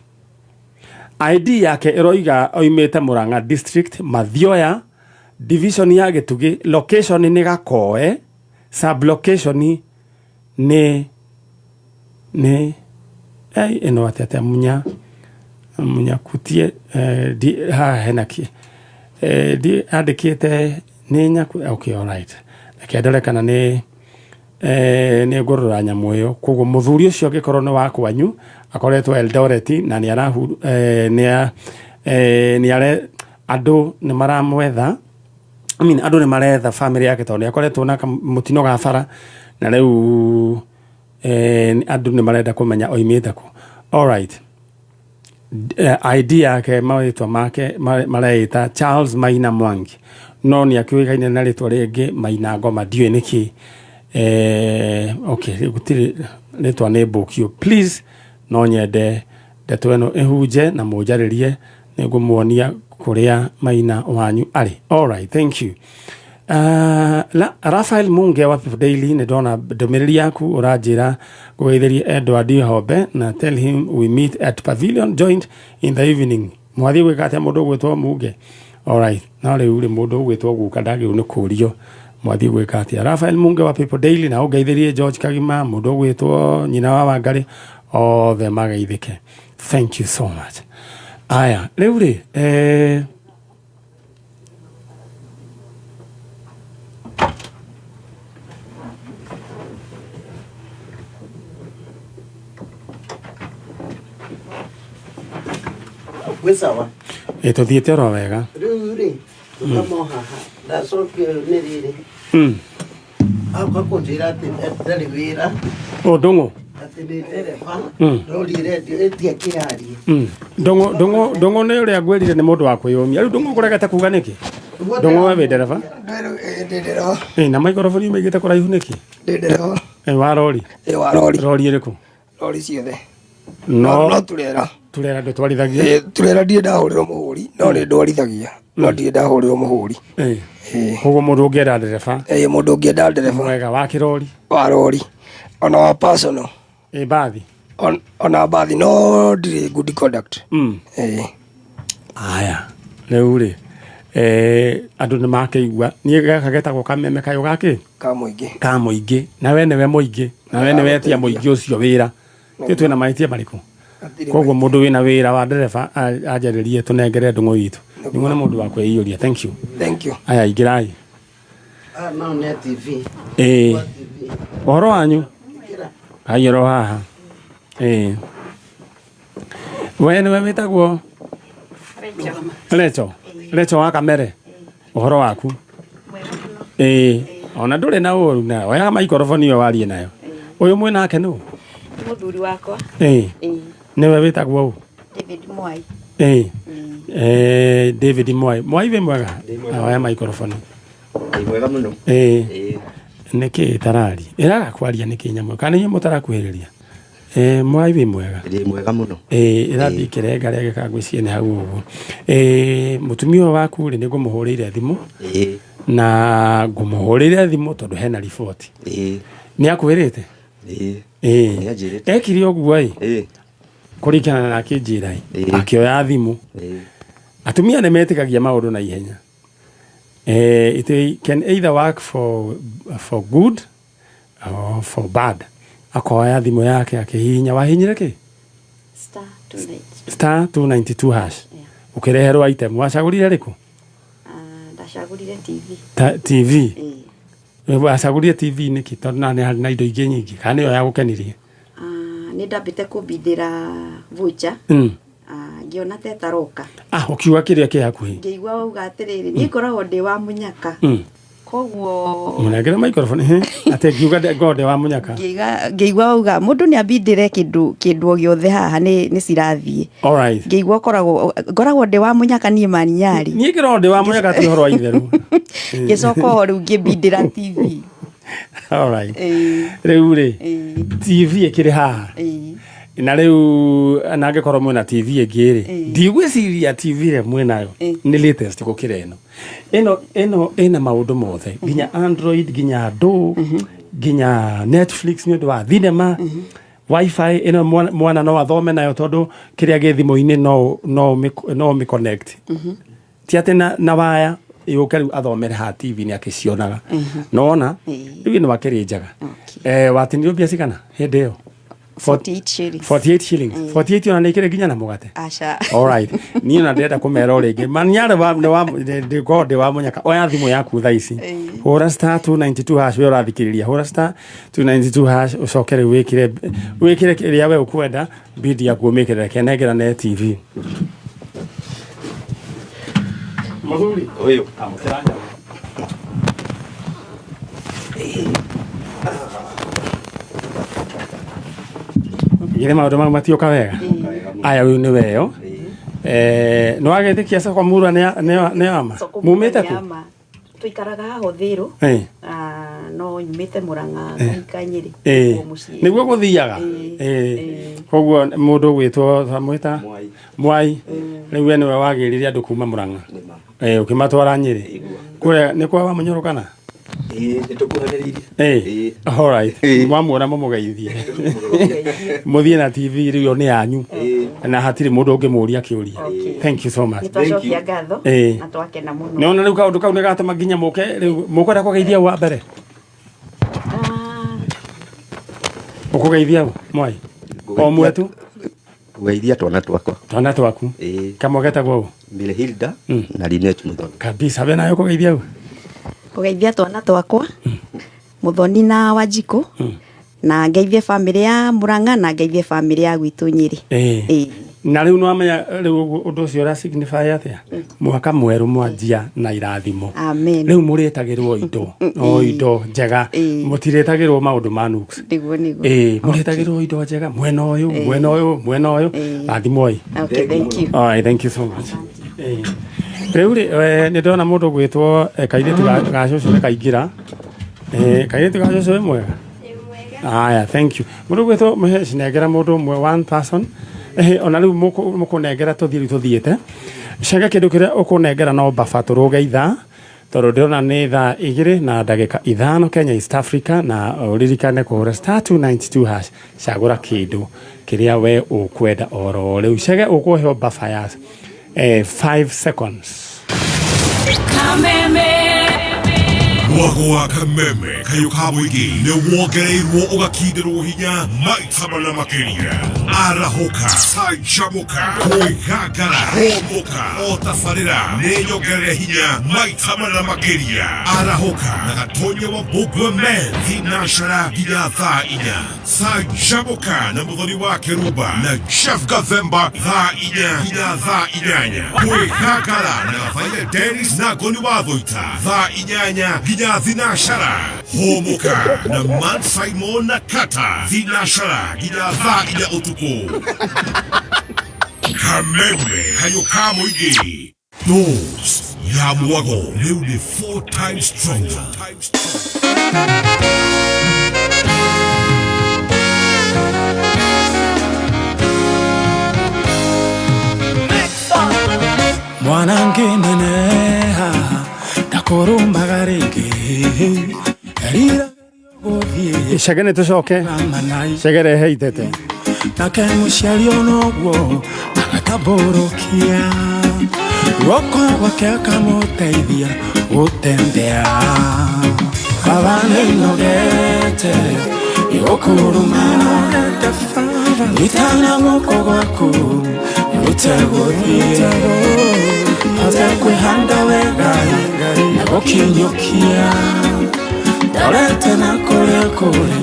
ID yake ĩroiga oimĩte Murang'a district, Mathioya division ya Gĩtugĩ, location nĩ Gakoe, sub location nĩ ĩno atĩa atĩa munyakutie, haha hena kĩ, andĩkĩte nĩ nyaku. Okay, all right, reke ndore kana nĩ ngũrora nyamũ ĩyo. Koguo mũthuri ũcio angĩkorwo nĩ wa kwanyu, akoretwo Eldoret na nĩ arahu nĩ nĩ are andũ nĩ maramwetha, I mean, andũ nĩ maretha family yake tondũ nĩ akoretwo na mũtino ga bara, na rĩu andũ nĩ marenda kũmenya oimĩte kũ. Alright. ID yake, marĩtwa make mareĩta Charles Maina Mwangi, no nĩ akĩũĩkaine na rĩtwa rĩngĩ Maina Ngoma, ndiũĩ nĩkĩ. Okay, rĩu gũtirĩ rĩtwa nĩ mbũkio. Please, no nyende ndeto ĩno ĩhunje na mũnjarĩrie, nĩngũmuonia kũrĩa Maina wanyu arĩ. Alright, thank you. Rafael Munge wa People Daily, nĩ ndona ndũmĩrĩri yaku, ũranjĩra ngũgeithĩrie Edward Hombe na tell him we meet at Pavilion Joint in the evening. Mwathiĩ gwĩka atĩa mũndũ ũgwĩtwo Munge? Alright, no rĩu rĩ mũndũ ũgwĩtwo guka ndagĩrĩirwo nĩ kũrio mwathiĩ gwĩka atĩa. Rafael Munge wa People Daily, na ũngeithĩrie George Kagima, mũndũ ũgwĩtwo nyina wa Wangari, othe mageithĩke. Thank you so much. Aya, rĩu rĩ Gwĩ sawa. Ĩ tũthiĩte oro wega. Rĩu rĩ, rũgama o haha. Ndacokio nĩ rĩrĩ. Agoka kũnjĩra atĩ ndarĩ wĩra. Ũ Ndũng'ũ. Atĩ nĩ ndereba. Rori ĩrendio ĩtia kĩarie. Ndũng'ũ Ndũng'ũ Ndũng'ũ nĩ ũrĩa ngwĩrire nĩ mũndũ wa kwĩyũmia. Rĩu Ndũng'ũ ũkũregete kuga nĩkĩ? Ndũng'ũ we wĩ ndereba? Ndĩ ndereba. Ĩ na maikoroboni maigĩte kũraihu nĩkĩ? Ndĩ ndereba. Ĩ wa rori? Ĩ wa rori. Rori ĩrĩkũ? Rori ciothe. No No turera. Turera ndũtwarithagia? Ĩ turera ndirĩ ndahũrĩrwo mũhũri, no nĩ ndwarithagia. No ndirĩ ndahũrĩrwo mũhũri. Ĩ. Koguo mũndũ ũngĩenda ndereba? Ĩ mũndũ ũngĩenda ndereba. Mwega wa kĩrori? Wa rori. Ona wa personal. Ĩ mbathi? Ona mbathi no ndirĩ good conduct. Ĩ. Aya, rĩu rĩ, andũ nĩ makĩigua niĩ gaka getagwo kameme kayũ gakĩ? Ka mũingĩ. Ka mũingĩ. Na we nĩwe mũingĩ. Na we nĩwe etia mũingĩ ũcio wĩra. Ithuĩ twĩna mahĩtia marĩkũ? Koguo mũndũ wĩna wĩra wa ndereba anjarĩrie tũnengere Ndũng'ũ witũ. Nĩguo nĩ mũndũ wa kwĩiyũria. Thank you. Thank you. Aya ingĩrai. Aya nao nĩ a TV. Ĩĩ. Ũhoro wanyu? Kai oro haha. Ĩĩ. We nĩwe wĩtagwo? Recho. Recho wa Kamere. Ũhoro waku? Ĩĩ. Ona ndũrĩ na ũru na oya maikoroboni ĩyo warie nayo. Ũyũ mwĩ nake nũ? Nĩ mũthuri wakwa. Ĩĩ. Ĩĩ. Nĩwe wĩtagwo ũ? David Mwai. Ĩĩ. David Mwai. Mwai wĩ mwega? Oya maikoroboni. Ndĩ mwega mũno. Ĩĩ. Ĩĩ. Nĩkĩ ĩtararia? Ĩraga kwaria nĩkĩ nyamũ? Kana inyuĩ mũtarakuhĩrĩria? Mwai wĩ mwega? Ndĩ mwega mũno. Ĩĩ, ĩrathiĩ ĩkĩrenga rengeka ngwĩciria nĩ hau ũguo. Mũtumia ũyũ waku rĩ, nĩ ngũmũhũrĩire thimũ. Ĩĩ. Na ngũmũhũrĩire thimũ tondũ hena riboti. Ĩĩ. Nĩ akwĩrĩte? Ĩĩ. Ĩĩ. Nĩ anjĩrĩte. Ekire ũguo ĩ. Ĩĩ. Kũringana na akĩnjĩra ĩ. Ĩĩ. Akĩoya thimũ. Ĩĩ. Atumia nĩ metĩkagia maũndũ na ihenya. It can either work for good or for bad. Akoya thimũ yake akĩhihinya. Wahihinyire kĩ? Star 292. Star 292 hash. Ũkĩreherwo item. Wacagũrire rĩkũ? Ndacagũrire TV. Ta, TV? Wacagũrire TV nĩkĩ? Tondũ na nĩ harĩ na indo ingĩ nyingĩ. Kana nĩyo yagũkenirie? Nĩ ndambĩte kũmbindĩra voucher. Ngĩona ta ĩtaroka. Ũkiuga kĩrĩa kĩ hakuhĩ. Ngĩigua wauga atĩrĩrĩ, niĩ ngoragwo ndĩ wa mũnyaka. Koguo Mũnengere microphone, atĩ ngiuga ngoragwo ndĩ wa mũnyaka. Ngĩigua wauga mũndũ nĩ ambindĩre kĩndũ o gĩothe haha nĩ cirathiĩ. All right. Ngĩigua ngoragwo ndĩ wa mũnyaka niĩ Maniari. Niĩ ngoragwo ndĩ wa mũnyaka ti ũhoro wa itherũ. Ngĩcoka o rĩu ngĩmbindĩra TV. All right. Rĩu rĩ, TV ĩkĩrĩ haha. Na rĩu na angĩkorwo mwĩna TV ĩngĩ rĩ, ndigwĩciria TV ĩrĩa mwĩnayo nĩ latest gũkĩra ĩno. Ĩno ĩno ĩna maũndũ mothe, nginya Android, nginya ndũ, nginya Netflix nĩ ũndũ wa thinema. Wi-Fi ĩno mwana no athome nayo tondũ kĩrĩa gĩ thimũ-inĩ no ũmĩ connect. Ti atĩ na waya yũke rĩu athomere haha TV nĩ akĩcionaga. Nĩwona? Rĩu ĩno akĩrĩ njega. Watinirio mbia cigana hĩndĩ ĩyo? 48 shillings. 48 shillings. 48 ona nĩ ikĩrĩ nginya na mũgate. Aca. All right. Niĩ ona ndĩrenda kũmera o rĩngĩ. Maniarĩ wa, nĩ wa, nĩ, ndĩ, ngorwo ndĩ wa mũnyaka. Oya thimũ yaku thaa ici. Hũra star 292 hash we ũrathikĩrĩria. Hũra star 292 hash ũcoke rĩu wĩkĩre kĩrĩa we ũkwenda, bid yaku ũmĩkĩre. Reke nengerane TV. Mũthuri. Ũyũ. Amũkĩra nyamũ. Githĩ maũndũ mau matioka wega? Aya, ũyũ nĩ weyo. Nĩ wagĩtĩkia soko murwa nĩ ama? Mumĩte kũ? Tũikaraga haha Ũthĩrũ. No nyumĩte Mũrang'a ngahika Nyĩrĩ. Nĩguo mũciĩ. Nĩguo gũthiaga? Koguo mũndũ ũgwĩtwo mwĩta? Mwai. Rĩu we nĩwe wagĩrire andũ kuma Mũrang'a. Ũkĩmatwara Nyĩrĩ. Kũrĩa nĩ kwa wa Mũnyoro kana? Ĩĩ, nĩ tũkuhanĩrĩirie. All right. Mwamuona mũmũgeithie. Mũthiĩ na TV rĩu ĩyo nĩ yanyu. Na hatirĩ mũndũ ũngĩmũria kĩũria. Thank you so much. Nĩ twacokia ngatho na twakena mũno. Nĩwona rĩu kaũndũ kau nĩ gatũma nginya mũke rĩu mũkwenda kũgeithia wa mbere? Ũkũgeithia ũ, Mwai? O mwetu? Kũgeithia twana twakwa. Twana twaku? Kamwe getagwo ũ? Mary Hilda na Linet Muthoni. Kabisa, we nayo kũgeithia ũ? Kũgeithia twana twakwa, Muthoni na Wanjikũ, na ngeithie family ya Murang'a na ngeithie family ya gwitũ Nyĩrĩ. Na rĩu nĩwamenya rĩu ũguo ũndũ ũcio ũra signify atĩa? Mwaka mwerũ mwanjia na irathimo. Amen. Rĩu mũrĩtagĩrwo indo, o indo njega. Mũtirĩtagĩrwo maũndũ ma nuks. Nĩguo nĩguo. Ĩĩ, mũrĩtagĩrwo indo njega mwena ũyũ, mwena ũyũ, mwena ũyũ. Rathimwoi. Okay, thank you. All right, thank you so much. Ĩĩ. Rĩu rĩ, nĩ ndona mũndũ ũgwĩtwo kairĩtu ga cũcũ nĩ kaingĩra. Kairĩtu ga cũcũ wĩ mwega? Aya, thank you. Mũndũ ũgwĩtwo Mũheshi nengera mũndũ ũmwe one person. Ona rĩu mũkũnengera tũthiĩ rĩu tũthiĩte. Cenge kĩndũ kĩrĩa ũkũnengera no baba tũrũge ithaa tondũ ndĩrona nĩ thaa 2 na ndagĩka 5 Kenya East Africa, na ũririkane kũhũra star 292 hash, cagũra kĩndũ kĩrĩa we ũkwenda oro rĩu. Cege ũkũheo baba ya 5 seconds. Kameme. Mwago wa Kameme kayũ ka mũingĩ nĩ wongereirwo ũgakindĩrwo hinya maita mana makĩria. Arahũka, canjamũka, kwĩgangara, hũmũka, o tabarĩra nĩ nyongerere hinya maita mana makĩria. Arahũka na Gatonya wa Mbũngwe Men thinacera nginya thaa 4. Canjamũka na Mũthoni wa Kĩrumba na Jeff Gathemba thaa 4 nginya thaa 8. Kwĩgangara na Gabaia Dennis na Ngoni wa Thũita thaa 8 nginya thinacera. Hũmũka na Man Simon na Kata thinacera nginya thaa 4 ũtukũ. Kameme kayũ ka mũingĩ. Dose ya mwago rĩu nĩ 4 times stronger. Mwana ngĩneneha ndakũrũmaga rĩngĩ. Rira gũthiĩ. Cege nĩ tũcoke. Cege rehe itete. Nake mũciari onoguo agatambũrũkia guoko gwake akamũteithia gũtembea. Baba nĩnogete nĩgũkũruma, nyitana guoko gwaku rute gũthiĩ, hote kwĩhanda wega na gũkinyũkia ndorete na kũrĩa kũrĩ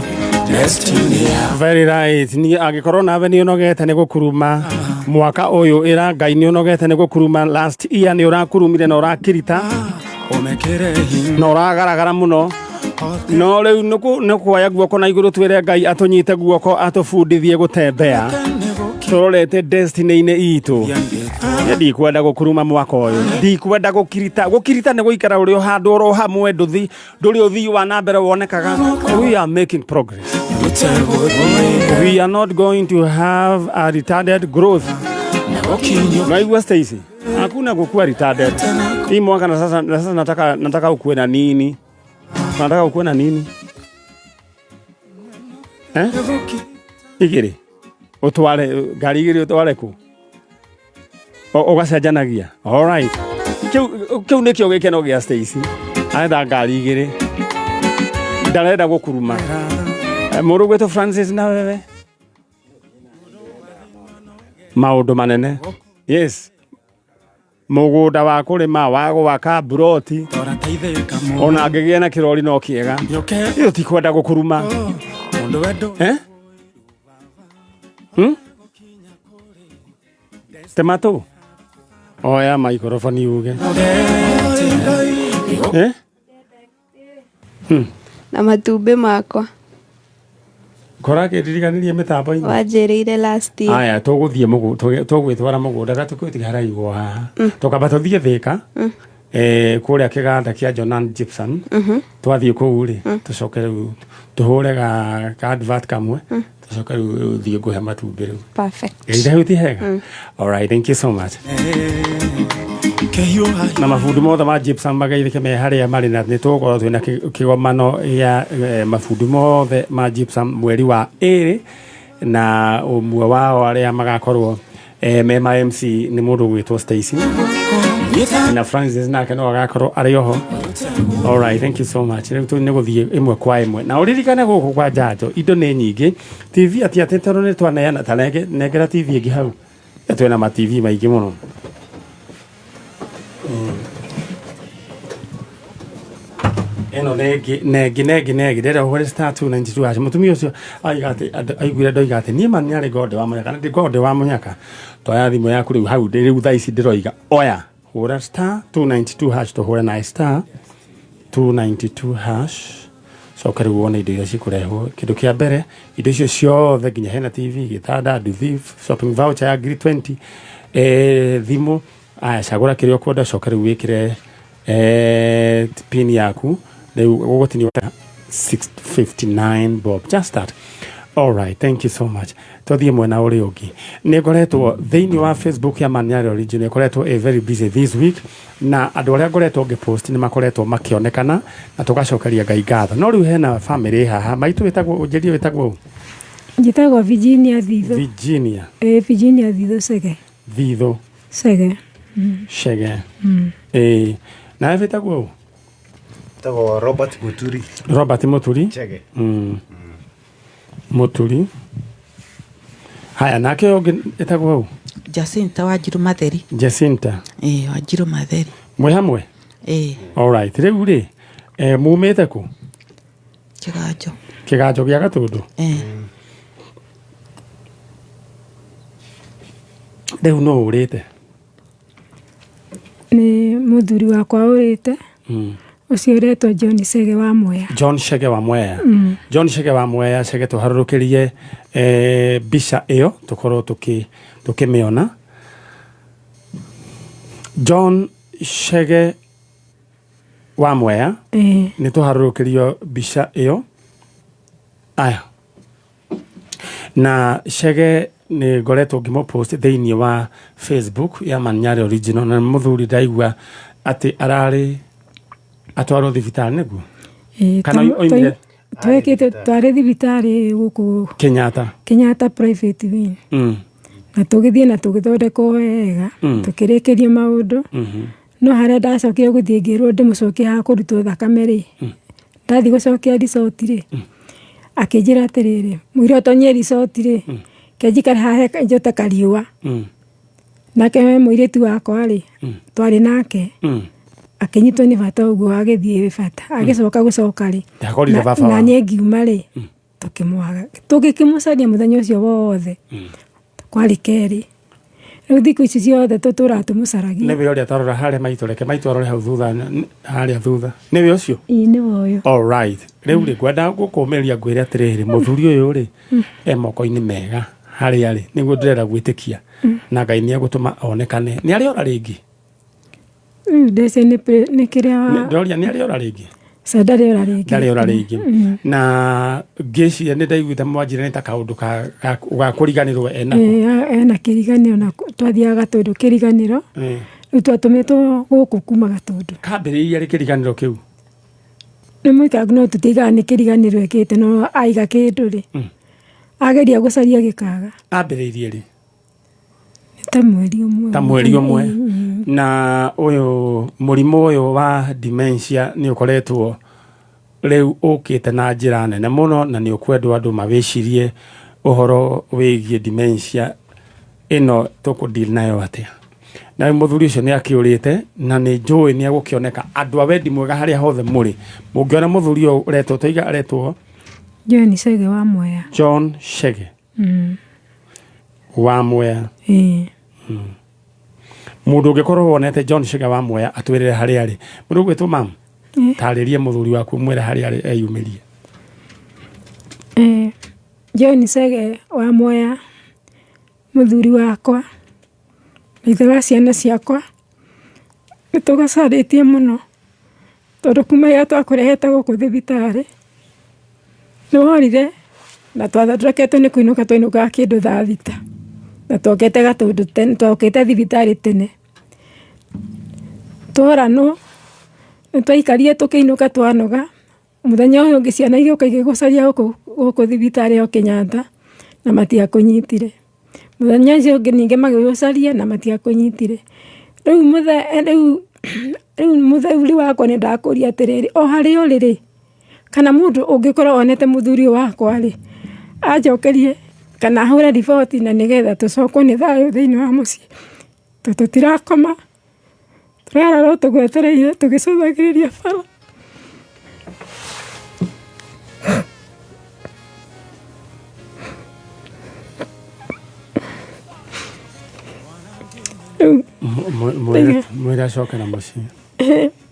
destiny. Very right. Ni angĩkorwo nawe nĩ ũnogete nĩ gũkuruma mwaka ũyũ, ĩra Ngai nĩ ũnogete nĩ gũkuruma. Last year nĩ ũrakurumire na ũrakirita na ũragaragara mũno, no rĩu nĩ kuoya guoko na igũrũ twĩre Ngai atũnyite guoko atũbundithie gũtembea tũrorete destiny-inĩ itũ. Niĩ ndikwenda gũkuruma mwaka ũyũ, ndikwenda gũkirita. Gũkirita nĩ gũikara ũrĩ o handũ oro hamwe, ndũrĩ ũthii wa na mbere wonekaga. We are making progress. We are not going to have a retarded growth. Unaigua Stacy? Hakuna kukua retarded. Hii mwaka na sasa, na sasa nataka ukuwe na nini? Nataka ukuwe na nini? Igiri. Utware gari igiri utware ku? Ũgacenjanagia. All right. Kĩu nĩkĩo gĩkeno gĩa Stacy. Arenda ngari igĩrĩ. Ndarenda gũkuruma. Mũrũ gwĩtwo Francis na wewe? Maũndũ manene. Yes. Mũgũnda wa kũrĩma, wa gwaka mburoti. Ona angĩgĩa na kĩrori no kĩega. Ĩyo ti kwenda gũkuruma. Tematũ? Oya maikrofoni uge. Na matumbĩ makwa. Kora kĩririkanirie mĩtambo-inĩ. Wanjĩrĩire last year. Aya, tũgũthiĩ tũgwĩtwara mũgũnda gatũkũ haraigwo haha. Tũkamba tũthiĩ Thĩka. Kũrĩa kĩganda kĩa Jonan Gibson. Twathiĩ kũu rĩ, tũcoke rĩu tũhũre ka advert kamwe. Tũcoke rĩu thiĩ ngũhe matumbĩ rĩu. Perfect. Ĩĩ, ti hega? All right, thank you so much. Na mabundi mothe ma Gypsum mageithĩke me harĩa marĩ, na nĩ tũgũkorwo twĩna kĩgomano gĩa mabundi mothe ma Gypsum mweri wa 2, na ũmwe wao arĩa magakorwo me ma MC nĩ mũndũ ũgwĩtwo Stacy na Francis nake no agakorwo arĩ oho. All right, thank you so much. Rĩu nĩ gũthiĩ ĩmwe kwa ĩmwe, na ũririkane gũkũ kwa Njanjo indo nĩ nyingĩ. TV atĩ atĩ tondũ nĩ twaneana, ta nengera TV ĩngĩ hau. Twĩna ma TV maingĩ mũno. Ĩno nĩ ĩngĩ na ĩngĩ na ĩngĩ na ĩngĩ. Ndĩrenda ũhũre star 292 hash. Mũtumia ũcio aiga atĩ aiguire ndoiga atĩ niĩ ma nĩarĩ ngorwo ndĩ wa mũnyaka. Na ndingorwo ndĩ wa mũnyaka. Toya thimũ yaku rĩu hau rĩu thaa ici ndĩroiga. Oya hũra star 292 hash tũhũre naye star 292 hash. Coka rĩu wone indo iria cikũrehwo. Kĩndũ kĩa mbere indo icio ciothe nginya hena TV, gĩtanda, nduthi, shopping voucher ya ngiri 20, thimũ. Aya cagũra kĩrĩa ũkwenda coka rĩu wĩkĩre pin yaku. Rĩu ũgũtinio 659 bob. Just that. All right, thank you so much. Tũthiĩ mwena ũrĩa ũngĩ. Nĩ ngoretwo thĩinĩ wa Facebook ya Manyara Original ĩkoretwo ĩ very busy this week na andũ arĩa ngoretwo ngĩpost nĩ makoretwo makĩonekana na tũgacokeria Ngai ngatho. No rĩu hena family haha maitũ wĩtagwo ũnjĩrie wĩtagwo ũ? Njĩtagwo Virginia Thitho. Virginia Virginia Thitho Chege. Thitho Chege. Chege. Nawe wĩtagwo ũ? Tagwo Robert Muturi. Robert Muturi. Chege. Muturi. Haya nake ũyũ ũngĩ ĩtagwo ũ? Jacinta Wanjiru Matheri. Jacinta. Wanjiru Matheri. Mwĩ hamwe? All right. Rĩu rĩ, mumĩte kũ? Kĩganjo. Kĩganjo gĩa Gatũndũ? Rĩu nũ ũrĩte? Nĩ mũthuri wakwa ũrĩte. Ũcio ũretwo John Chege wa Mwea. John Chege wa Mwea. John Chege wa Mwea, Chege tũharũrũkĩrie mbica ĩyo tũkorwo tũkĩmĩona. John Chege wa Mwea nĩ tũharũrũkĩrio mbica ĩyo. Aya. Na Chege nĩ ngoretwo ngĩmũpost thĩinĩ wa Facebook ya Manyara Original na mũthuri ndaigua atĩ ararĩ atwarwo thibitarĩ nĩguo? Kana oimire Twekĩte twarĩ thibitarĩ gũkũ Kenyatta. Kenyatta private wing. Na tũgĩthiĩ na tũgĩthondekwo wega, tũkĩrĩkĩria maũndũ. No harĩa ndacokire gũthiĩ ngĩrwo ndĩmũcokie haha kũrutwo thakame rĩ, ndathiĩ gũcokia result rĩ, akĩnjĩra atĩrĩrĩ, mũira ũtonyie result rĩ, ke njikare haha njote kariũa. Nake mũirĩtu wakwa rĩ, twarĩ nake, akĩnyitwo nĩ bata ũguo agĩthiĩ bata, agĩcoka gũcoka rĩ, Ndakorire baba na wao. niĩ ngiuma rĩ, tũkĩmwaga. Tũgĩkĩmũcaria mũthenya ũcio wothe, kwarĩ kerĩ. Rĩu thikũ ici ciothe tũtũraga tũmũcaragia. Nĩwe ũrĩa tarora harĩa maitũ, reke maitũ arore hau thutha, harĩa thutha. Nĩwe ũcio? Ĩĩ nĩwe ũyũ. All right. Rĩu rĩ, ngwenda gũkũmĩrĩria ngwĩre atĩrĩrĩ, mũthuri ũyũ rĩ, e moko-inĩ mega harĩa rĩ, nĩguo ndĩrenda gwĩtĩkia. Na Ngai nĩ egũtũma onekane. Nĩ arĩ ora rĩngĩ? Ndĩce nĩ kĩrĩa Ndĩroria nĩ arĩ ora rĩngĩ? Ca ndarĩ ora rĩngĩ. Ndarĩ ora rĩngĩ. Na ngĩciria nĩ ndaiguĩte mwanjĩra nĩ ta kaũndũ ga kũriganĩrwo enako. Ena kĩriganĩro na twathiaga Gatũndũ kĩriganĩro. Rĩu twatũmĩtwo gũkũ kuma Gatũndũ. Kambĩrĩirie rĩ kĩriganĩro kĩu? Nĩ mũikangu no tũtiaigaga nĩ kĩriganĩro ekĩte no aiga kĩndũ rĩ. Ageria gũcaria gĩkaga. Ambĩrĩirie rĩ? Ta mweri ũmwe. Ta mweri ũmwe. Na ũyũ mũrimũ ũyũ wa dementia nĩ ũkoretwo rĩu ũkĩte na njĩra nene mũno na nĩ ũkwendwo andũ mawĩcirie ũhoro wĩgiĩ dementia ĩno tũkũ deal nayo atĩa. Na rĩu mũthuri ũcio nĩ akĩũrĩte na nĩ njũĩ nĩ egũkĩoneka. Andũ a wendi mwega harĩa hothe mũrĩ, mũngĩona mũthuri ũyũ ũretwo, tũiga aretwo John Chege wa Mwea. John Chege. Wa Mwea. Mũndũ ũngĩkorwo wonete John Chege wa Mwea atwĩrĩre harĩa arĩ. Mũndũ ũgwĩtwo mam, tarĩrie mũthuri waku mwĩre harĩa arĩ eyumĩrie. John Chege wa Mwea, mũthuri wakwa, ithe wa ciana ciakwa, nĩ tũgũcarĩtie mũno tondũ kuma rĩrĩa twakũrehete gũkũ thibitarĩ nĩ worire na twathondeketwo nĩ kũinũka twainũkaga kĩndũ thaa thita na twokete Gatũndũ tene, twokĩte thibitarĩ tene. Tworanwo nĩ twaikarire tũkĩinũka twanoga, mũthenya ũyũ ũngĩ ciana igĩũka igĩgũcaria gũkũ thibitarĩ o Kenyatta na matiakũnyitire. Mũthenya ũcio ũngĩ ningĩ magĩgũcaria na matiakũnyitire. Rĩu mũthuri wakwa nĩ ndakũria atĩrĩrĩ, o harĩa ũrĩ rĩ, kana mũndũ ũngĩkorwo onete mũthuri ũyũ wakwa rĩ, anjokerie kana ahũre riboti na nĩgetha tũcokwo nĩ thayũ thĩinĩ wa mũciĩ. Tondũ tũtirakoma, tũrarara o tũgwetereire tũgĩcũthagĩrĩria bara. Mwĩre acoke na mũciĩ.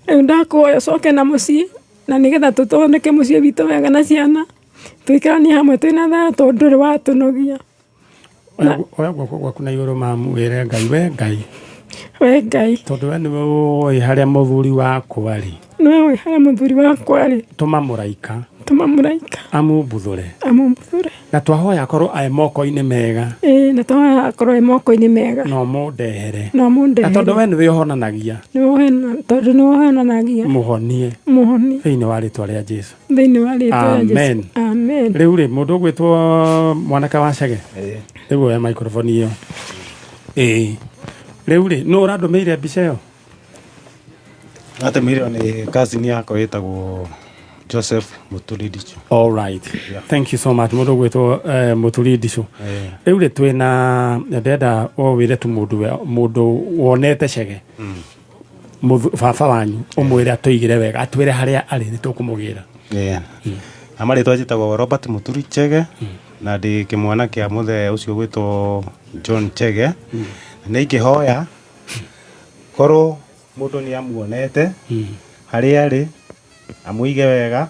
Rĩu ndakũhoya ũcoke na mũciĩ na nĩgetha tũthondeke mũciĩ witũ wega na ciana tũikaranie hamwe twĩna thayũ tondũ ndũrĩ watũnogia. Oya guoko gwaku na igũrũ mamu wĩre Ngai, we Ngai. We Ngai. Tondũ we nĩwe ũĩ harĩa mũthuri wakwa arĩ. Nĩwe ũĩ harĩa mũthuri wakwa arĩ. Tũma mũraika. Tũma mũraika. Amumbuthũre. Amumbuthũre. Na twahoya akorwo e moko-inĩ mega. Ĩĩ na twahoya akorwo e moko-inĩ mega. Na ũmũndehere. Na ũmũndehere. Na tondũ we nĩwe ũhonanagia. Tondũ nĩwe ũhonanagia. Mũhonie. Mũhonie. Thĩinĩ wa rĩtwa rĩa Jesu. Thĩinĩ wa rĩtwa rĩa Jesu. Amen. Amen. Rĩu rĩ mũndũ ũgwĩtwo mwanake wa Chege. Rĩu oya microphone ĩyo. Ĩĩ. Rĩu rĩ nũ ũrandũmĩire mbica ĩyo? Atũmĩirwo nĩ cousin yakwa wĩtagwo Joseph Mũturi Ndichu. All right. Yeah. Thank you so much mũndũ ũgwĩtwo Mũturi Ndichu. Rĩu rĩ twĩna ndĩrenda o wĩre tu mũndũ wonete Chege. Baba wanyu ũmwĩre atũigĩre wega atwĩre harĩa arĩ nĩ tũkũmũgĩra. Yeah. Na marĩtwa njĩtagwo Robert Mũturi Chege na ndĩ kĩmwana kĩa mũthee ũcio ũgwĩtwo John Chege. Na nĩ ingĩhoya korwo mũndũ nĩ amuonete harĩa arĩ amũige wega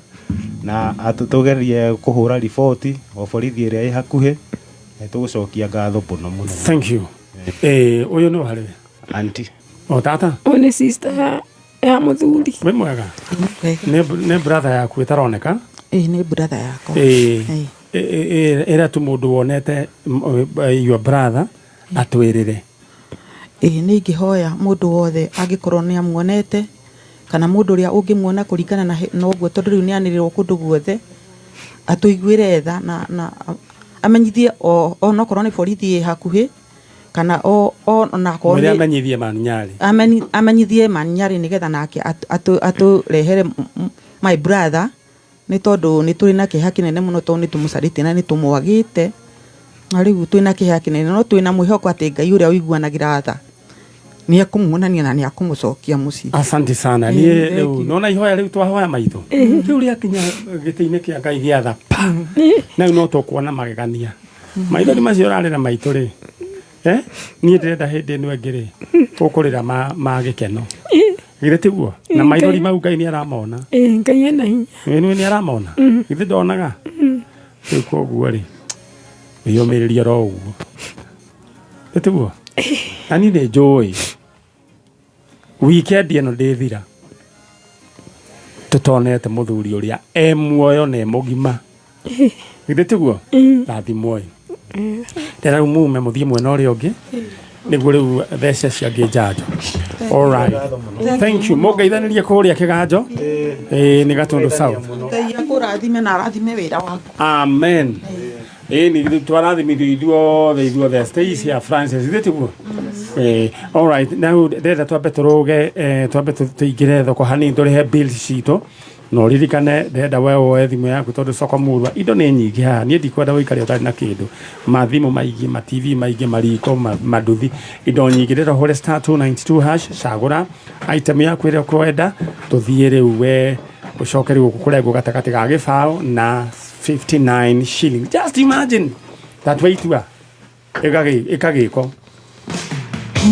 na atũgerie kũhũra riboti o borithi ĩrĩa ĩ hakuhĩ nĩ tũgũcokia ngatho mũno mũno. Thank you. Ũyũ nĩ warĩ? Auntie. O tata? Ũyũ nĩ sister ya mũthuri. Wĩ mwega? Nĩ brother yaku ĩtaroneka? Ĩĩ nĩ brother yakwa. Ĩĩ. Ĩra tu mũndũ wonete your brother atwĩrĩre. Ĩĩ nĩ ingĩhoya mũndũ wothe angĩkorwo nĩ amuonete kana mũndũ ũrĩa ũngĩmuona kũringana na ũguo tondũ rĩu nĩ anĩrĩrwo kũndũ guothe atũiguĩre tha na amenyithie onokorwo nĩ borithi ĩ hakuhĩ kana onakorwo Mwĩre nĩ amenyithie Manyarĩ. Amenyithie Manyarĩ nĩgetha nake atũrehere my brother nĩ tondũ nĩ tũrĩ na kĩeha kĩnene mũno tondũ nĩ tũmũcarĩtie na nĩ tũmwagĩte na rĩu twĩna kĩeha kĩnene no twĩna mwĩhoko atĩ Ngai ũrĩa ũiguanagĩra tha nĩ ekũmuonania na nĩ ekũmũcokia mũciĩ. Asante sana. Ĩĩ, Niĩ thank rĩu you. nona ihoya rĩu twahoya maitũ. Rĩu rĩakinya gĩtĩ-inĩ kĩa Ngai gĩa tha pa. Na rĩu no tũkuona magegania. Maithori macio ũrarĩra maitũ rĩ. Niĩ ndĩrenda hĩndĩ ĩno ĩngĩ rĩ ũkũrĩra ma gĩkeno. Githĩ tiguo? Na maithori mau Ngai nĩ aramona. Ĩĩ, Ngai ena hinya. Ĩĩ, nĩ aramona. Githĩ ndonaga? Rĩu koguo rĩ wĩyũmĩrĩrie oro ũguo. Nĩ tiguo? Na niĩ nĩ njũĩ weekend ĩno ndĩthira tũtonete mũthuri ũrĩa e muoyo na e mũgima. Githĩ tiguo? Rathimwo ĩ. Rĩu rĩu mume mũthiĩ mwena ũrĩa ũngĩ nĩguo rĩu mbeca ciangĩ njanjo. All right. Thank you. Mũngeithanĩrie kũrĩa kĩganjo. Ĩĩ nĩ Gatundu South. Ngai akũrathime na arathime wĩra waku. Amen. Ĩĩ nĩ twarathimithio ithuothe ithuothe Stacia Francis ithuĩ tiguo? Ĩĩ all right. Now ndĩrenda twambe tũrũge twambe tũingĩre thoko hanini tũrĩhe bills citũ. Na ũririkane ndĩrenda we woe thimũ yaku tondũ soko murwa indo nĩ nyingĩ haha niĩ ndikwenda ũikare ũtarĩ na kĩndũ mathimũ maingĩ ma TV maingĩ mariko manduthi indo nyingĩ ndĩrenda ũhũre star 292 hash cagũra item yaku ĩrĩa ũkwenda tũthiĩ rĩu we ũcoke rĩu kũrengwo gatagatĩ ga gĩbaũ na 59 shilling just imagine that waitua ĩkagĩko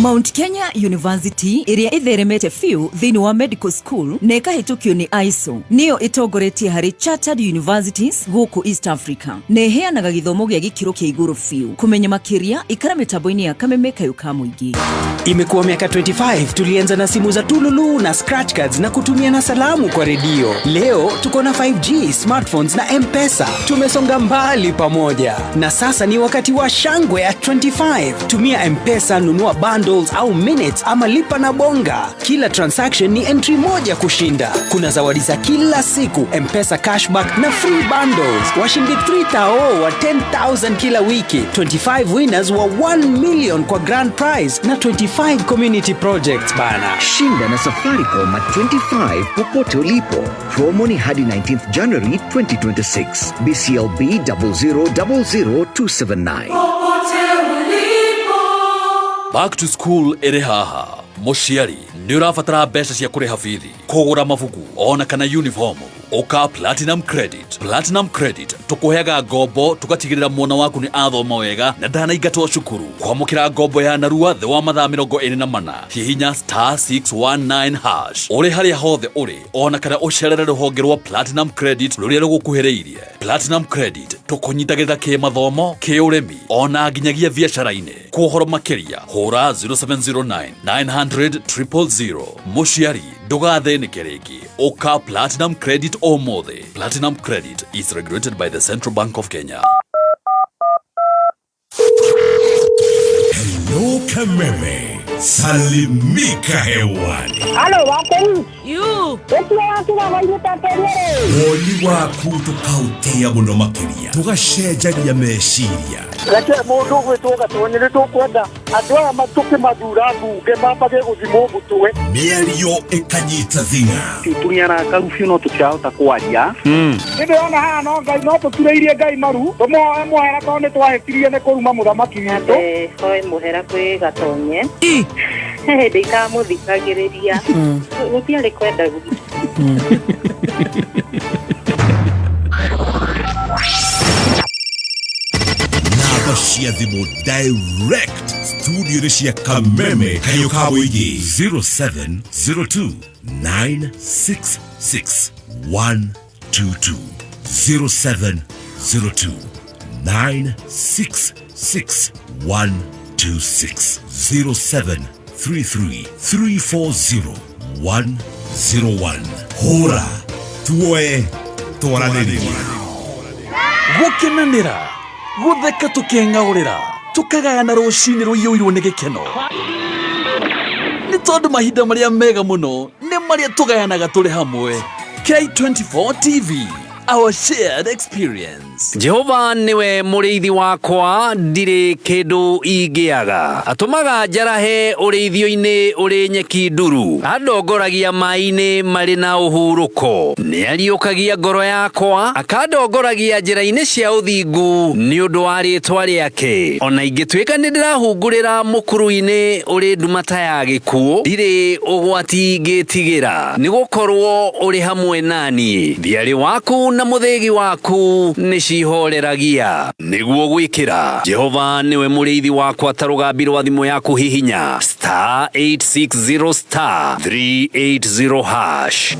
Mount Kenya University ĩrĩa ĩtheremete biũ thĩinĩ wa medical school na ĩkahĩtũkio nĩ ISO nĩyo ĩtongoretie harĩ chartered universities gũkũ East Africa na ĩheanaga gĩthomo gĩa gĩkĩro kĩa igũrũ biũ. Kũmenya makĩria ikara mĩtambo-inĩ ya Kameme Kayũ ka Mũingĩ. Imekuwa miaka 25 tulianza na simu za tululu na scratch cards na kutumia na salamu kwa redio. Leo tuko na 5G, smartphones na M-Pesa. Tumesonga mbali pamoja. Na sasa ni wakati wa shangwe ya 25. Tumia M-Pesa, nunua bundles au minutes ama lipa na bonga. Kila transaction ni entry moja kushinda. Kuna zawadi za kila siku, M-Pesa cashback na free bundles. Washindi 3,000 wa 10,000 kila wiki. 25 winners wa 1 million kwa grand prize na 25 community projects bana. Shinda na Safaricom at 25 popote ulipo. Promo ni hadi 19th January 2026. BCLB double zero double zero two seven nine. Back to school ere haha. Mũciari nĩ ũrabatara mbeca cia kũrĩha bithi, kũgũra mabuku ona kana uniform. Ũka Platinum Credit. Platinum Credit tũkũheaga ngombo tũgatigĩrĩra mwana waku nĩ athoma wega na ndanaingatwo cukuru. Kwamũkĩra ngombo ya narua thĩ wa mathaa 24. Hihinya star 619 hash ũrĩ harĩa hothe ũrĩ ona kana ũcerere rũhonge rwa Platinum Credit rũrĩa rũgũkuhĩrĩirie. Platinum Credit tũkũnyitagĩrĩra kĩmathomo, kĩũrĩmi ona nginyagia biacara-inĩ. Kwa ũhoro makĩria hũra 0709 900 000. Mũciari ndũgathĩnĩke rĩngĩ, ũka Platinum Credit ũmũthĩ. Platinum Credit is regulated by the Central Bank of Kenya. Hello Kameme, salimika hewani. Halo, wakeni. You. Woni waku tukautia muno makiria, tugacenjania meciria. Reke mundu gwitwo Gatonye nĩ tũkwenda andũ aya matukĩmathura mbunge mambage gũthimwo mũtwe. Mĩario ĩkanyita thing'a. Tũrĩ arakaru biũ no tũtirahota kwaria. Nĩ ndĩrona haha no Ngai no tũturĩirie Ngai maru tũmũhoe mũhera tondũ nĩ twahĩtirie nĩ kũruma mũthamaki witũ. Hoe mũhera kwĩ Gatonye. He hĩndĩ ikamũthikagĩrĩria. Gũtiarĩ kwenda gwitũ. Namba cia thimũ direct studio-inĩ cia Kameme Kayũ ka mũingĩ 0702 966 122 0702 966 126 0733 340 101. Hũra tuoe twaranĩrie. Gũkenanĩra, gũtheka tũkeng'aũrĩra, tũkagayana rũcinĩ rũiyũirwo nĩ gĩkeno. Nĩ tondũ mahinda marĩa mega mũno nĩ marĩa tũgayanaga tũrĩ hamwe. K24 TV, our shared experience. Jehova niwe mũrĩithi wakwa, ndirĩ kĩndũ ingĩaga. Atũmaga njarahe ũrĩithio-inĩ ũrĩ nyeki nduru, andongoragia maĩ-inĩ marĩ na ũhurũko. Nĩariũkagia ngoro yakwa, akandongoragia njĩra-inĩ cia ũthingu nĩ ũndũ wa rĩĩtwa rĩake. Ona ingĩtuĩka nĩ ndĩrahungurĩra mũkuru-inĩ ũrĩ nduma ta ya gĩkuũ, ndirĩ ũgwati ingĩtigĩra, nĩgũkorwo ũrĩ hamwe naniĩ. Thiarĩ waku na mũthĩgi waku nĩcihoreragia. Nĩguo gwĩkĩra Jehova nĩwe mũrĩithi wakwa ta rũgambi rwa thimũ yaku hihinya star 860 star 380 hash.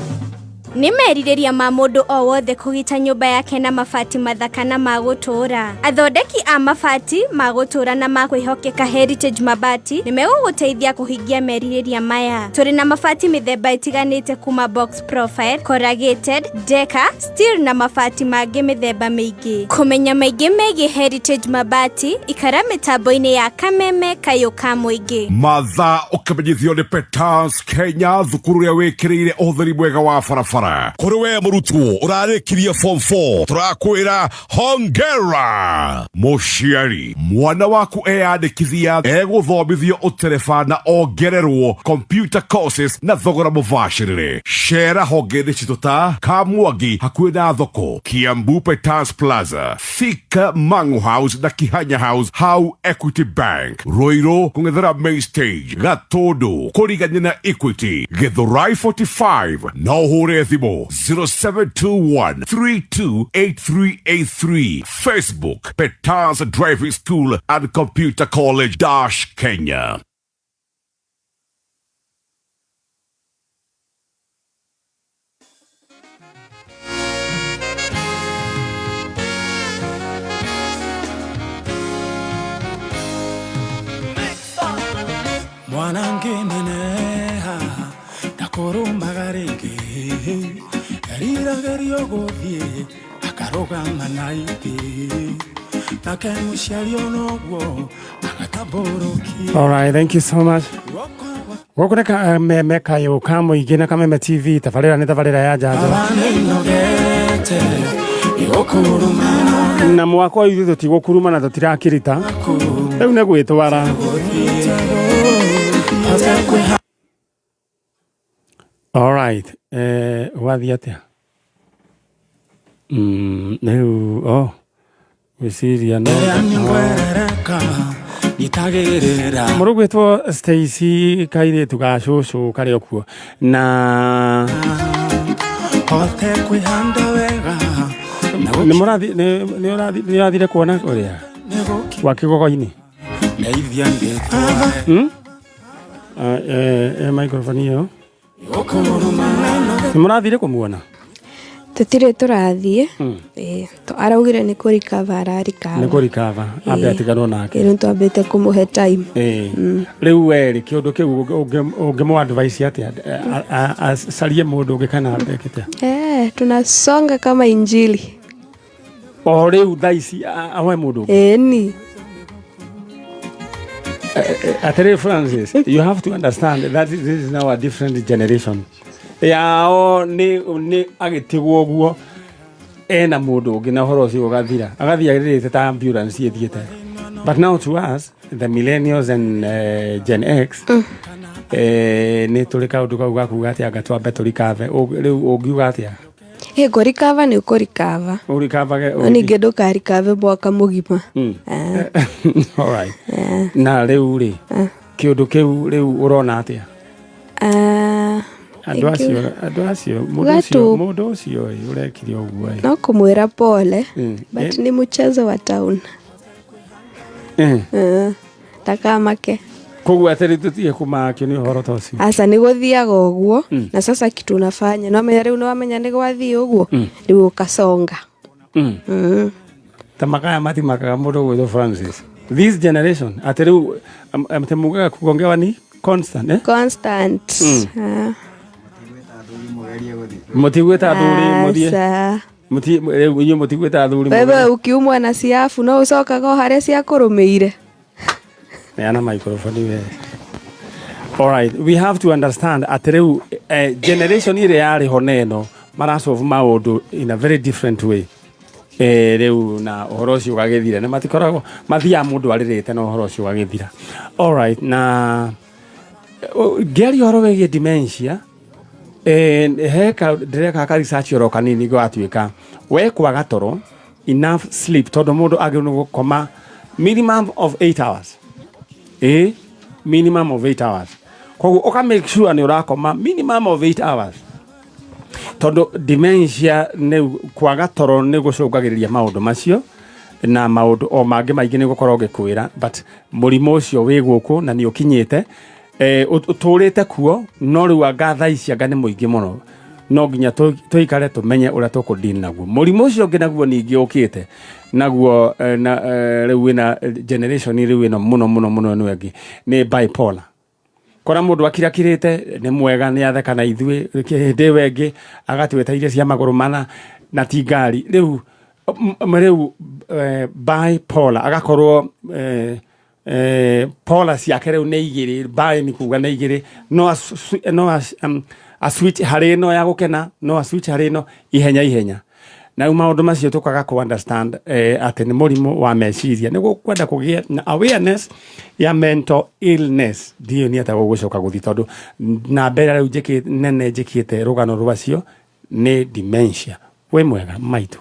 Nĩ merirĩria ma mũndũ o wothe kũgita nyũmba yake na mabati mathaka na ma gũtũũra. Athondeki a mabati ma gũtũũra na ma kwĩhokeka Heritage Mabati nĩ megũgũteithia kũhingia merirĩria maya. Tũrĩ na mabati mĩthemba ĩtiganĩte kuma box profile, corrugated, decker, steel na mabati mangĩ mĩthemba mĩingĩ. Kũmenya maingĩ megiĩ Heritage Mabati, ikara mĩtambo-inĩ ya Kameme Kayũ ka mũingĩ. Mathaa ũkĩmenyithio nĩ Petans Kenya, thukuru ũrĩa wĩkĩrĩire ũhũthĩri mwega wa barabara. Kũrĩ we mũrutwo ũrarĩkirie form 4, tũrakwĩra hongera. Mũciari, mwana waku eyandĩkithia egũthomithio ũtereba na ongererwo computer courses na thogora mũbacĩrĩre. Cera honge-inĩ citũ ta Kamwangi hakuhĩ na thoko, Kiambu Petans Plaza, Thika Mangu House na Kihanya House hau Equity Bank, Ruiru kũng'ethera Main Stage, Gatũndũ kũrigania na Equity, Githurai 45. No ũhũre thimũ 0721 328383. Facebook Petans Driving School and Computer College dash Kenya. Mwana ngĩneneha ndakurumaga rĩngĩ, eriragĩrio gũthiĩ akarũgama na itĩ, nake mũciari onoguo agatambũrũkia. All right, thank you so much. Gũkũ nĩ Kameme Kayũ ka mũingĩ na Kameme TV, tabarĩra nĩ tabarĩra ya njanjo. Na mwaka ũyũ ithuĩ tũtigũkuruma na tũtirakirita, rĩu nĩ gwĩtwara. All right, wathiĩ atĩa? Rĩu, oh, gwĩciria no Nyitagĩrĩra. Mũrũgwĩtwo Stacy kairĩtu ga cũcũ karĩ o kuo na Hote kwĩhanda wega. Nĩ mũrathi nĩ nĩ ũrathire kuona ũrĩa wa kĩgogo-inĩ Ndeithia ngĩtware. Ah, microphone ĩyo Ũkũrũma. Nĩ mũrathire kũmuona? Tũtirĩ tũrathiĩ. Ĩĩ, araugire nĩ kũrikava ararikava. Nĩ kũrikava ambe atiganwo nake. Rĩu twambĩte kũmũhe time. Ĩĩ. Rĩu we rĩ, kĩũndũ kĩu ũngĩmũ advice atĩa? Acarie mũndũ ũngĩ kana ekĩte? Eh, tunasonga kama injili. O rĩu thaa ici ahoe mũndũ ũngĩ? Ĩni. Atĩrĩrĩ Francis, you have to understand that this is now a different generation. Yao nĩ agĩtigwo ũguo ena mũndũ ũngĩ na ũhoro ũcio ũgathira, agathiĩ agĩrĩte ta ambulance ĩthiĩte. But now to us, the millennials and Gen X, nĩ tũrĩ kaũndũ kau ga kuga atĩ anga twambe tũrikave. Rĩu ũngiuga atĩa? Ĩ, kũrikava nĩ ũkũrikava. Ũrikavage? No ningĩ ndũkarikave mwaka mũgima. All right. Na rĩu rĩ, kĩũndũ kĩu rĩu ũrona atĩa? Ah, Andũ acio, andũ acio, mũndũ ũcio, mũndũ ũcio ĩ, ũrekire ũguo ĩ. No kũmwĩra pole, but ni mchezo wa town. Ndakamake. Koguo atĩrĩ, tũtige kũmakio nĩ ũhoro ta ũcio. Aca, nĩ gũthiaga ũguo. Na sasa kitu unafanya, no menya rĩu nĩ wamenya nĩ gwathiĩ ũguo, rĩu ũkasonga. Ta makaya matimakaga mũndũ ũgwĩtwo Francis, this generation, atĩ rĩu atĩ mugaga kugongewa ni constant, eh? Constant. Ah. Mũtigwĩta athuri mũthiĩ. Aca. Rĩu inyuĩ mũtigwĩta athuri. Wewe Mũgerie. ukiumwa na ciabu no ũcokaga o harĩa ciakũrũmĩire. Neana microphone we. All right, we have to understand atĩ rĩu generation ĩrĩa yarĩ ho na ĩno marasolve maũndũ in a very different way. Rĩu na ũhoro ũcio ũgagĩthira, nĩ matikoragwo mathiaga mũndũ arĩrĩte na ũhoro ũcio ũgagĩthira. All right, na ngĩaria ũhoro wĩgiĩ dementia, heka ndĩreka ka research oro kanini gwatuĩka we kwaga toro, enough sleep, tondũ mũndũ agĩrĩirwo nĩ gũkoma minimum of 8 hours, minimum of 8 hours. Koguo ũka make sure nĩ ũrakoma minimum of 8 hours, tondũ dementia nĩ kwaga toro nĩ gũcũngagĩrĩria maũndũ macio na maũndũ o mangĩ maingĩ nĩ gũkorwo ngĩkwĩra. But mũrimũ ũcio wĩ gũkũ na nĩ ũkinyĩte, ũtũrĩte kuo, no rĩu anga thaa ici anga nĩ mũingĩ mũno, no nginya tũikare tũmenye ũrĩa tũkũdeal naguo. Mũrimũ ũcio ũngĩ naguo ningĩ ũkĩte naguo, na rĩu wĩna generation rĩu ĩno mũno mũno mũno nĩ ĩngĩ nĩ bipolar. Kora mũndũ akirakirĩte nĩ mwega, nĩ atheka na ithuĩ, hĩndĩ ĩyo ĩngĩ agatwĩta irio cia magũrũ mana na ti ngari. Rĩu bipolar agakorwo polar ciake rĩu nĩ igĩrĩ. Bi nĩ kuga nĩ igĩrĩ, no a switch harĩ ĩno ya gũkena, no a switch harĩ ĩno ihenya ihenya. Na rĩu maũndũ macio tũkaga kũ understand atĩ nĩ mũrimũ wa meciria. Nĩ gũkwenda kũgĩe na awareness ya mental illness. Ndiũĩ nĩ atĩa gũgũcoka gũthiĩ, tondũ na mbere rĩu njĩkĩ nene njĩkĩte rũgano rwacio nĩ dementia. Wĩ mwega maitũ?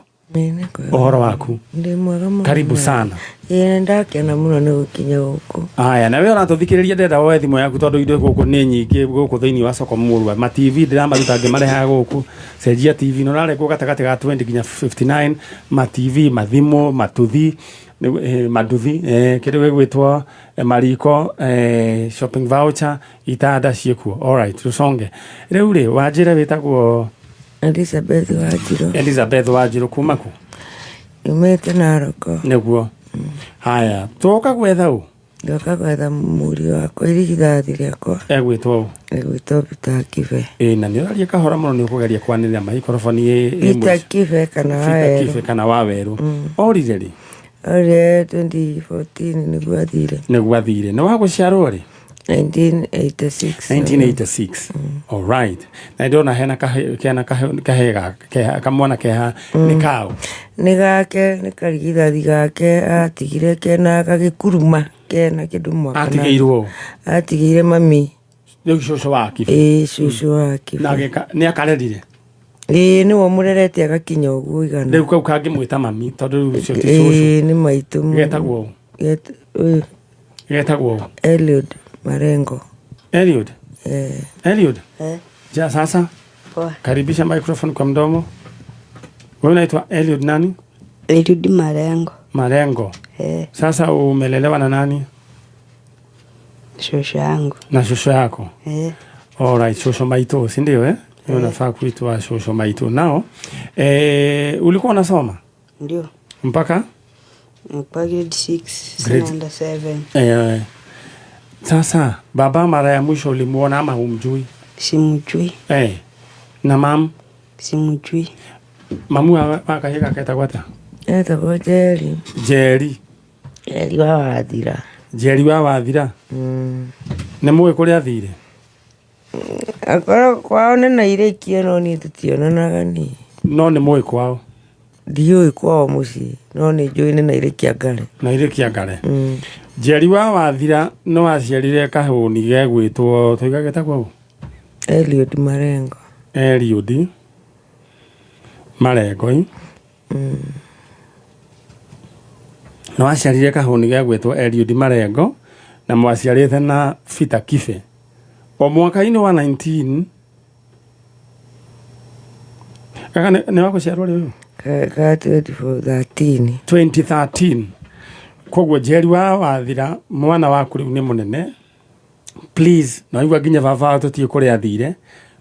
Ũhoro waku? Ndĩ mwega mũno. Karibu sana. Ĩĩ, ndakena mũno nĩ gũkinya gũkũ. Aya, na we ũratũthikĩrĩria, ndĩrenda woe thimũ yaku, tondũ indo gũkũ nĩ nyingĩ gũkũ thĩinĩ wa soko mũrua. Ma TV ndĩramaruta ngĩmarehaga gũkũ, cenjia TV no ũrarengwo gatagatĩ ga 20 nginya 59. Ma TV, mathimũ, matuthi, manduthi, kĩndũ gĩgwĩtwo mariko, shopping voucher, itanda ciĩkuo. Alright, tũconge rĩu rĩ, wanjĩre wĩtagwo? Elizabeth Wanjirũ. Elizabeth Wanjirũ, kuma kũ? Yumĩte Naroko. Nĩguo. Haya, twoka gwetha ũ? Ndoka gwetha mũriũ wakwa, irigithathi rĩakwa. Egwĩtwo ũ? Egwĩtwo Peter Kibe. Ĩ, na nĩ ũraria kahora mũno, nĩ ũkũgeria kwanĩrĩra maikoroboni ĩ Peter mũico. Kibe kana Peter Wawerũ. Kibe kana Wawerũ. Orire rĩ? Orire 2014 nĩguo athire. Nĩguo athire. Nĩ wa gũciarwo rĩ? 1986. 1986, alright. Na ndĩrona hena kena kahe kamwana keha, nĩ kao? Nĩ gake, nĩ karigithathi gake atigire kena gagĩkuruma kena kĩndũ mwaka. Atigĩirwo? Atigĩire mami. Rĩu cũcũ wa Kibe? Ĩĩ, cũcũ wa Kibe. Na nĩ akarerire? Ĩĩ, nĩwe ũmũrerete agakinya ũguo igana. Rĩu kau kangĩmwĩta mami, tondũ rĩu ũcio ti cũcũ? Ĩĩ, nĩ maitũ. Getagwo ũ? Ũyũ. Getagwo ũ? Eliud Marengo. Eliud. Eh. Eliud. Eh. Ja, sasa Poa. karibisha microphone kwa mdomo. Wewe unaitwa Eliud nani? Eliud Marengo. Marengo. Eh. Sasa umelelewa na nani? Shosho yangu. Na shosho yako. Eh. Alright, shosho maito, si ndio eh? Wewe unafaa kuitwa shosho maito. Nao eh, ulikuwa unasoma Ndio. mpaka Nilikuwa grade 6, Grade- sinaenda 7. eh, sasa baba mara ya mwisho ulimuona ama humjui? Simjui. Eh. Na mam? Simjui. Mamu wa kahiga ketagwo atia? Etagwo Njeri. Njeri. Njeri wa Wathira. Njeri wa Wathira. Mm. Nĩ mũĩ kũrĩa athire? Akorwo kwao nĩ Nairĩkia no niĩ tũtionanaga niĩ. No nĩ mũĩ kwao? Ndiũĩ kwao mũciĩ no nĩ njũĩ nĩ Nairĩkia Ngare. Nairĩkia Ngare. Mm. Njeri wa Wathira nĩ waciarire kahũni gegwĩtwo tũiga getagwo ũ? Eliud Marengo. Eliud Marengo. Mm. Nĩ waciarire kahũni gegwĩtwo Eliud Marengo na mwaciarĩte na Peter Kibe. O mwaka-inĩ wa 19 kaka nĩ wa gũciarwo rĩ ũyũ? Ka 2013. 2013 koguo Njeri wa Wathira mwana waku rĩu nĩ mũnene please naigua nginya baba tũtiĩ kũrĩa athire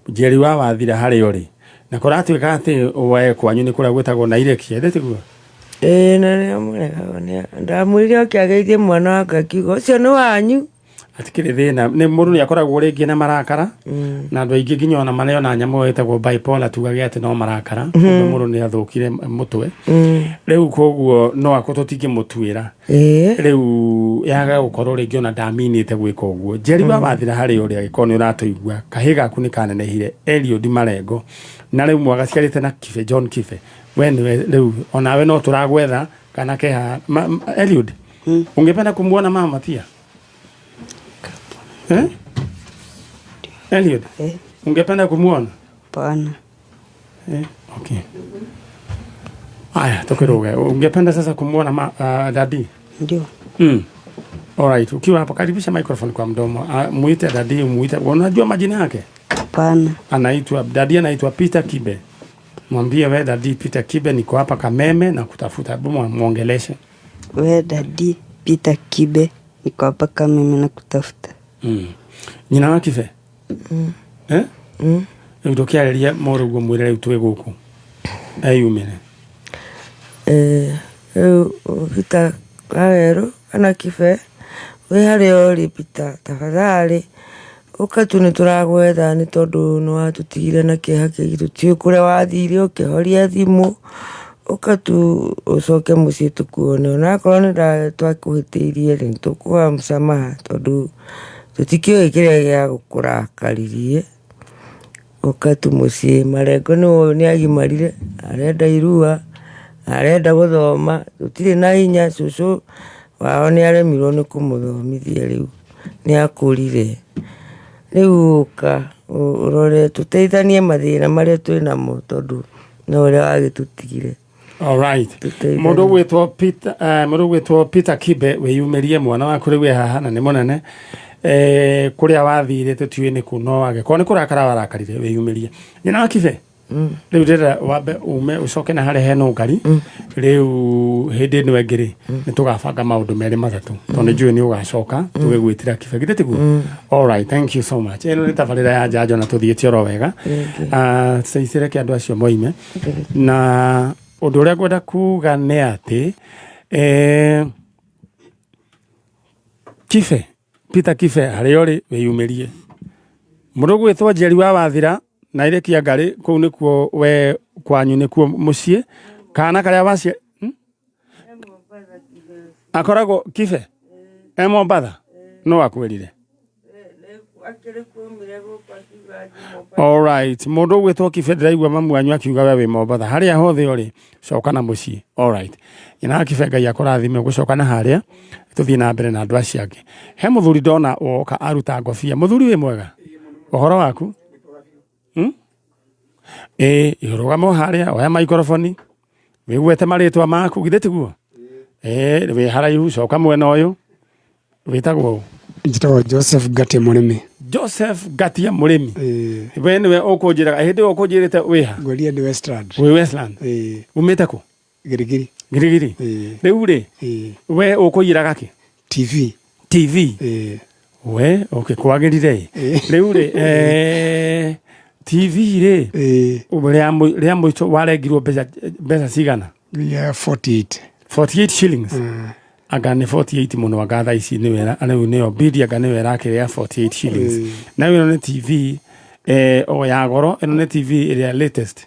Njeri wa Wathira harĩa ũrĩ na kũratuĩka atĩ we kwanyu nĩ kũrĩa gwĩtagwo Nairĩkia ĩthĩ tiguo? Ĩĩ na nĩamũregaga ndamwĩrire oke ageithie mwana wakwa akiuga ũcio nĩ wanyu. Hatikĩrĩ thĩna nĩ mũndũ nĩ akoragwo rĩngĩ na marakara na andũ aingĩ nginya ona marĩ ona nyamũ ĩyo ĩtagwo bipolar tugage atĩ no marakara kumbe mũndũ nĩ athũkire mũtwe rĩu koguo no akwo tũtingĩmũtuĩra Ĩĩ. rĩu yaga gũkorwo rĩngĩ ona ndaminĩte gwĩka ũguo Njeri wa Wathira harĩa ũrĩ angĩkorwo nĩ ũratũigua kahĩ gaku nĩ kanenehire Eliud Marengo na rĩu mwagaciarĩte na Kibe John Kibe we nĩwe rĩu onawe no tũragwetha kana keha Eliud ungependa kumuona mama pia eh? Eliud ungependa kumuona? Hapana. Eh, okay. Aya, tukiruge. Ungependa sasa kumuona dadi? Ndio. Alright, ukiwa hapo karibisha microphone kwa mdomo. Muite dadi, muite. Unajua majina yake? Hapana. Anaitwa dadi, anaitwa Peter Kibe. Mwambie we dadi Peter Kibe niko hapa Kameme na kutafuta. Hebu muongeleshe. We dadi Peter Kibe niko hapa Kameme na kutafuta. Nyina wa Kibe? Mm. Eh? Mm. Rĩu ndũkĩarĩrie mũrũguo mwĩre rĩu twĩ gũkũ. Eyumĩre. Rĩu Peter Wawerũ kana Kibe wĩ harĩa ũrĩ Peter tafadhali ũka tu nĩ tũragwetha nĩ tondũ nĩ watũtigire na kĩeha kĩingĩ tũtiũĩ kũrĩa wathire ũkĩhoria thimũ ũka tu ũcoke mũciĩ tũkuone onakorwo nĩ twakũhĩtĩirie rĩ nĩ tũkũhoya msamaha tondũ tũtikĩũĩ kĩrĩa gĩagũkũrakaririe ũka tu mũciĩ Marengo nĩ agimarire arenda irua arenda gũthoma tũtirĩ na hinya cũcũ wao nĩ aremirwo nĩ kũmũthomithia rĩu nĩ akũrire rĩu ũka ũrore tũteithanie mathĩna marĩa twĩ namo tondũ no ũrĩa wagĩtũtigire. Alright. Mũndũ ũgwĩtwo Peter mũndũ ũgwĩtwo Peter Kibe wĩyumĩrie mwana waku rĩu e haha na nĩ mũnene kũrĩa wathire tũtiũĩ nĩ kũ no angĩkorwo nĩ kũrakara warakarire wĩyumĩrie. Nyina wa Kibe rĩu ndĩrenda wambe ume ũcoke na harĩa hena ũngari rĩu hĩndĩ ĩno ĩngĩ rĩ nĩ tũgabanga maũndũ merĩ matatũ tondũ nĩ njũĩ nĩ ũgacoka tũgĩgwĩtĩra Kibe githĩ tiguo? Alright, thank you so much. Ĩno nĩ tabarĩra ya njanjo na tũthiĩte oro wega. Ceicireke andũ acio moime na ũndũ ũrĩa ngwenda kuga nĩ atĩ Kibe Peter Kibe harĩa ũrĩ wĩyumĩrie. Mũndũ ũgwĩtwo Njeri wa Wathira na Irĩkia Ngarĩ kũu nĩkuo we kwanyu nĩkuo mũciĩ kana karĩa wacia akoragwo Kibe e Mombatha no akwĩrire. Alright, mũndũ ũgwĩtwo Kibe ndĩraigua mamu wanyu akiuga we wĩ Mombatha harĩa hothe ũrĩ coka na mũciĩ. Alright, nyina wa Kibe Ngai akũrathime ũgũcoka na harĩa tũthiĩ na mbere na andũ acio angĩ. He mũthuri ndona woka aruta ngobia. Mũthuri wĩ mwega ũhoro waku? Ĩĩ rũgama o harĩa oya microphone wĩgwete marĩtwa maku githĩ tiguo? Ĩĩ wĩ haraihu coka mwena ũyũ Wĩtagwo ũ? Njĩtagwo Joseph Ngatia Mũrĩmi. Joseph Ngatia Mũrĩmi. We nĩwe ũkũnjĩraga hĩndĩ ĩyo ũkũnjĩrĩte wĩha? Ngwĩrire ndĩ Westland. Wĩ Westland? Umĩte kũ? Girigiri. Girigiri? Rĩu rĩ, we ũkũiyĩraga kĩ? TV. TV? We, okay, kwagĩrire ĩ. Rĩu rĩ, TV rĩ, rĩa mũico warengirwo mbeca cigana? Ya 48. 48 shillings? Anga nĩ 48 mũno, anga thaa ici nĩwe rĩu nĩyo bidi, anga nĩwe ĩrakĩrĩa 48 shillings. Na ĩno nĩ TV o ya goro, ĩno nĩ TV ĩrĩa latest.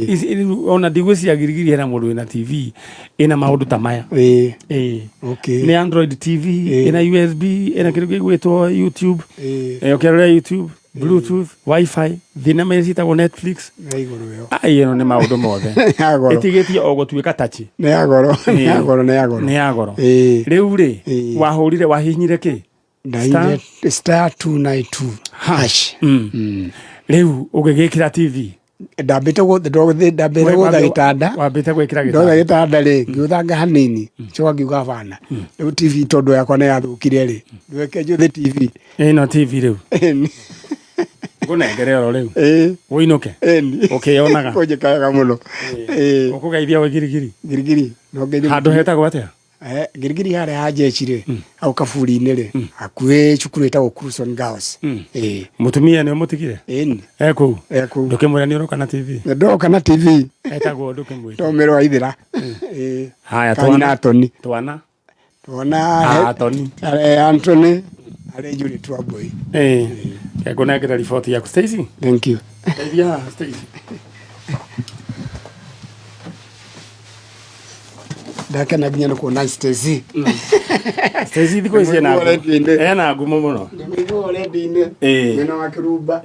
Ici rĩu ona ndigwĩciria Girigiri hena mũndũ wĩna TV ĩna maũndũ ta maya. Okay. Nĩ Android TV, ĩna USB, ĩna kĩndũ gĩgwĩtwo YouTube. Ũkĩrora YouTube, Bluetooth, Wi-Fi, thinema iria ciĩtagwo Netflix. Nĩ igũrũ ĩyo. Ai, ĩno nĩ maũndũ mothe. Nĩ ya goro. Ĩtigĩtie o gũtuĩka touch. Nĩ ya goro. Nĩ ya goro, nĩ ya goro. Nĩ ya goro. Rĩu rĩ, wahũrire, wahihinyire kĩ? Ndahihinyire star 292 hash. Rĩu ũgĩgĩkĩra TV. Ndambĩte gũtha gĩtanda. Wambĩte gwĩkĩra gĩtanda. Ndotha gĩtanda rĩ, ngĩũthanga hanini, coka ngiuga bana. Rĩu TV tondũ yakwa nĩ yathũkire rĩ, ndweke njũthe TV. Ĩno TV rĩu. Ngũnengere oro rĩu. Ũinũke. Ũkĩyonaga. Kũnjĩka wega mũno. Ũkũgeithia wĩ Girigiri. Girigiri. No ngeithie Handũ hetagwo atĩa? Girigiri harĩa ha jeshi rĩ, hau kaburi-inĩ rĩ, hakuhĩ cukuru ĩtagwo Cruson Girls. Mũtumia nĩ ũmũtigire? Ĩni. E kũu? E kũu. Ndũkĩmwĩra nĩ ũroka na TV? Ndoka na TV. Etagwo ndũkĩmwĩra. Tomĩrwo Waithĩra. Haya, Kanyina twana. Toni. Twana. Twana. Ah, Toni. Arĩ Anthony, arĩ Juliet Wambui. Ngũnengera riboti yaku Stacy. Thank you. Teithia haha Stacy. Ndakena nginya nĩ kuona Stacy. Stacy thikũ ici ena ngumo mũno. Ndĩmũiguaga redio-inĩ. Mwena wa Kĩrumba.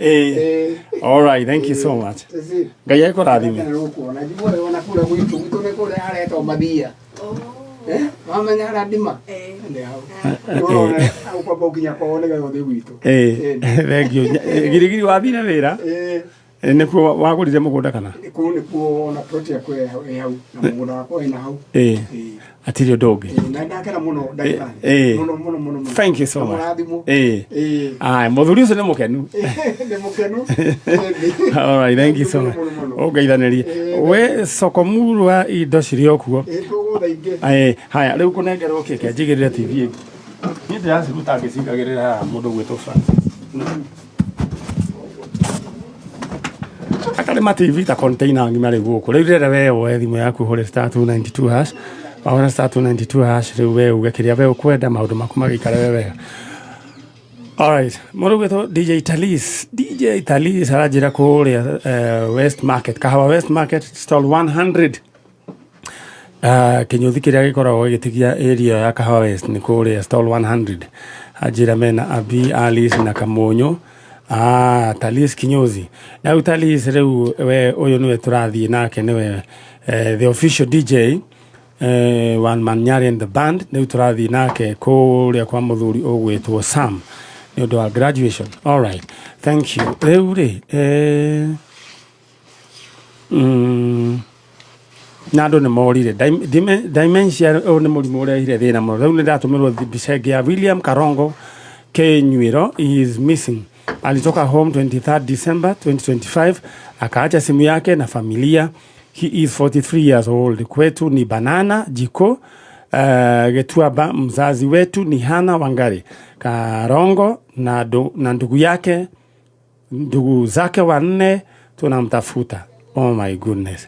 All right, thank you so much. Stacy. Ngai ekũrathime. Ndakena nĩ gũkuona. Njiguaga ona kũrĩa gwitũ, gwitũ nĩ kũrĩa haretwo Mathia. Wamenya harĩa ndima? Nĩ hau. Ũrona hau kwamba ũkinya kwao nĩgetha ũthiĩ gwitũ. Thank you. Girigiri wathire wĩra? Nĩkuo wagũrire mũgũnda kana? Kũu nĩkuo ona plot yakwa ĩ hau na mũgũnda wakwa wĩna hau. Hatirĩ ũndũ ũngĩ. Na ndakena mũno ndagĩtarĩ. Mũno mũno mũno mũno. Thank you so much. Mũrathimwo. Aya, mũthuri ũcio nĩ mũkenu. Nĩ mũkenu. All right, thank you so much. Ũngeithanĩrie. We sokomurwa indo cirĩ o kuo. Haya, rĩu kũnengerwo kĩ? Ke njigĩrĩre TV ĩngĩ. Niĩ ndĩraciruta ngĩcigagĩrĩra haha mũndũ ũgwĩtwo Francis. Atarĩ ma TV ta container ng'ima rĩu gũkũ. Rĩu rĩrĩa we woe thimũ yaku ũhũre star 292 hash. Wahũra star 292 hash rĩu we uge kĩrĩa we ũkwenda, maũndũ maku magĩikare we wega. Alright, mũndũ ũgwĩtwo DJ Talis. DJ Talis aranjĩra kũrĩa West Market, Kahawa West Market stall 100. Kĩnyũthi kĩrĩa gĩkoragwo gĩgĩtigia area ya Kahawa West nĩ kũrĩa stall 100. Anjĩra mena Abi, Alice na Kamunyu. Talis kinyozi. Na rĩu Talis rĩu we ũyũ nĩwe tũrathiĩ nake, nĩwe the official DJ One Man Nyari and the Band. Rĩu tũrathiĩ nake kũrĩa kwa mũthuri ũgwĩtwo Sam nĩ ũndũ wa graduation. All right, thank you. Rĩu rĩ na andũ nĩ morire dementia ũyũ nĩ mũrimũ ũrehire thĩna mũno. Rĩu nĩ ndatũmĩrwo mbica ĩngĩ ya William Karongo Kenyuiro. He is missing. Alitoka home 23rd December 2025, akaacha simu yake na familia. He is 43 years old. Kwetu ni Banana Jiko, Getuaba. Mzazi wetu ni Hana Wangari Karongo na ndugu yake, ndugu zake wanne tunamtafuta. Oh my goodness.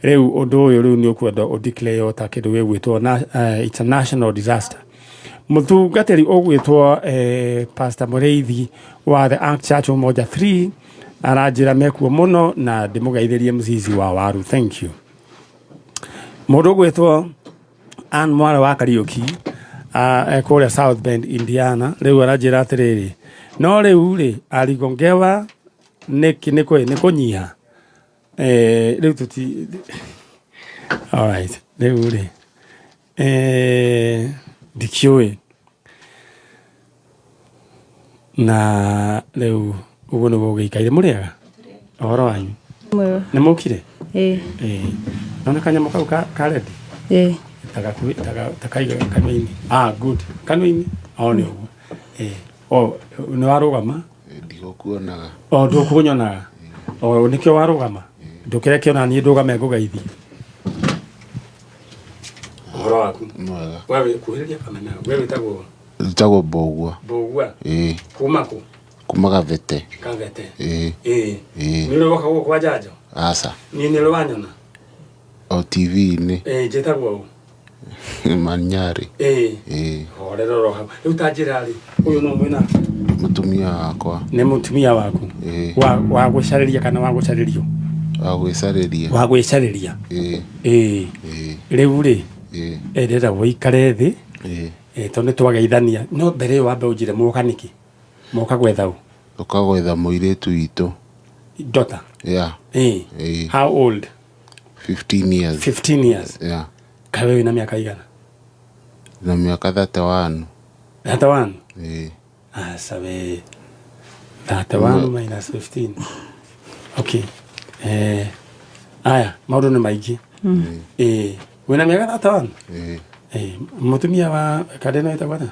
Rĩu ũndũ ũyũ rĩu nĩ ũkwenda ũdeclare ta kĩndũ gĩgwĩtwo it's a national disaster. Mũtungatĩri ũgwĩtwo Pastor Mũrĩithi wa The Ark Church Umoja 3 aranjĩra mekuo mũno na ndĩmũgeithĩrie mzizi wa waru. Thank you. Mũndũ ũgwĩtwo Ann Mwara wa Kariũki kũrĩa South Bend, Indiana, rĩu aranjĩra atĩrĩrĩ, no rĩu rĩ arigongewa nĩ kũnyiha. Rĩu tuti. All right, rĩu rĩ ndikĩũĩ na rĩu ũguo nĩguo gũgĩikaire. Mũrĩega ũhoro wanyu? Nĩ mũkire? Nona kanyamũ kau ka ready? Takaiga kanua-inĩ. Ah, good. Kanua-inĩ. O nĩ ũguo. Eh, o nĩ warũgama? Ndigũkuonaga. O ndũkũnyonaga? O nĩkĩo warũgama? Ndũkĩreke ona niĩ ndũgame ngũgeithie. Ũhoro waku? Mwega. We wĩ kuhĩrĩria kameme. We wĩtagwo? Njĩtagwo Mbũgua. Mbũgua. Ĩĩ. Kuma kũ? Kuma Gavete. Kavete. Ĩĩ. Ĩĩ. Ĩĩ. Nĩ ũrĩ woka gũkũ kwa Njanjo? Aca. Niĩ nĩ ũrĩ wanyona? O TV-inĩ. Ĩĩ, njĩtagwo ũ? Manyarĩ. Ĩĩ. Ĩĩ. Horera oro hau. Rĩu ta njĩra rĩ, ũyũ nũ mwĩna? Mũtumia wakwa. Nĩ mũtumia waku? Ĩĩ. Wa gũcarĩria kana wa gũcarĩrio? Wa gwĩcarĩria. Wa gwĩcarĩria. Ĩĩ. Ĩĩ. Ĩĩ. Rĩu rĩ, Ĩĩ. ndĩrenda ũikare thĩ. Ĩĩ. Tondũ nĩ twageithania. No mbere ĩyo wambe ũnjĩre mwoka nĩkĩ? Mwoka gwetha ũ? Tũka gwetha mũirĩtu witũ. Daughter? Yeah. Ĩĩ. Ĩĩ. How old? 15 years. 15 years. Yeah. Kaĩ we wĩna mĩaka igana? Na mĩaka 31. 31? Ĩĩ. Aca we. 31 minus 15. Okay. Aya, maũndũ nĩ maingĩ. Ĩĩ. Wĩna mĩaka 31? Ĩĩ. Ĩĩ. Mũtumia wa Kadena wĩtagwo atĩa?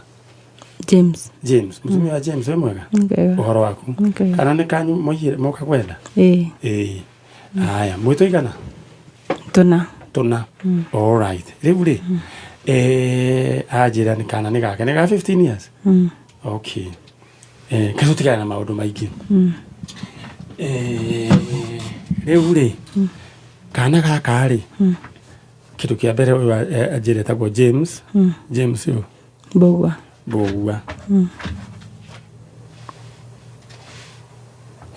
James. James. Mũtumia wa James wĩ mwega? Mwega. Ũhoro waku? Mwega. Kana nĩ kanyu moigire moka gwetha? Ĩĩ. Ĩĩ. Aya, mwĩtũ igana? Tũna. Tũna. All right. Rĩu rĩ, anjĩra nĩ kana nĩ gake nĩ ga 15 years. Okay. Ke tũtigane na maũndũ maingĩ. Rĩu rĩ, kana gaka rĩ, kĩndũ kĩa mbere ũyũ anjĩra etagwo James. James ũyũ? Mbũgua. Mbũgua.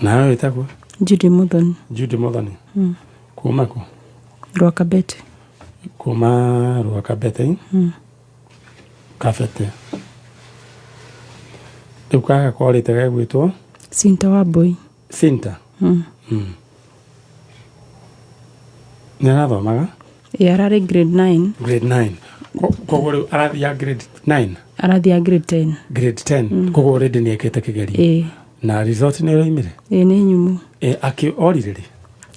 Nawe wĩtagwo? Judy Muthoni. Judy Muthoni. Kuma kũ? Rwakabete. Kuma Rwakabete. Kabete. Rĩu gaka korĩte gegwĩtwo? Sinta wa Mbui. Sinta? Nĩ arathomaga? Ĩĩ, ararĩ grade 9. Grade 9. Koguo rĩu arathiaga grade 9? Arathiaga grade 10. Grade 10. Koguo already nĩ ekĩte kĩgerio. Ĩĩ. Na result nĩ ĩroimire? Ĩĩ, nĩ nyumu. Ĩ akĩ orire rĩ?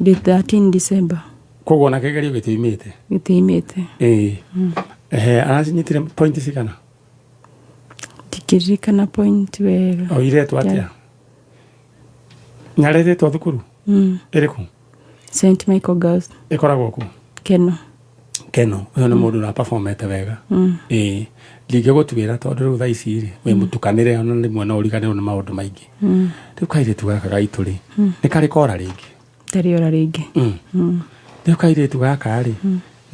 Date 13 December. Koguo ona kĩgerio gĩtiumĩte? Gĩtiumĩte. Ĩĩ. Ehe, aracinyitire point cigana? Ndingĩririkana point wega. Oiretwo atĩa? Nĩ aretĩtwo thukuru? Ĩrĩkũ? St Michael Girls. Ĩkoragwo kũ? Keno. Keno, ũyũ nĩ mũndũ ũraperformete wega. Ĩĩ. Ndingĩgũtuĩra tondũ rĩu thaa ici rĩ, wĩ mũtukanĩre ona rĩmwe no ũriganĩrwo nĩ maũndũ maingĩ. Rĩu kairĩtu gaka gaitũ rĩ, nĩ karĩ kora rĩngĩ? Ndarĩ ora rĩngĩ. Rĩu kairĩtu gaka rĩ,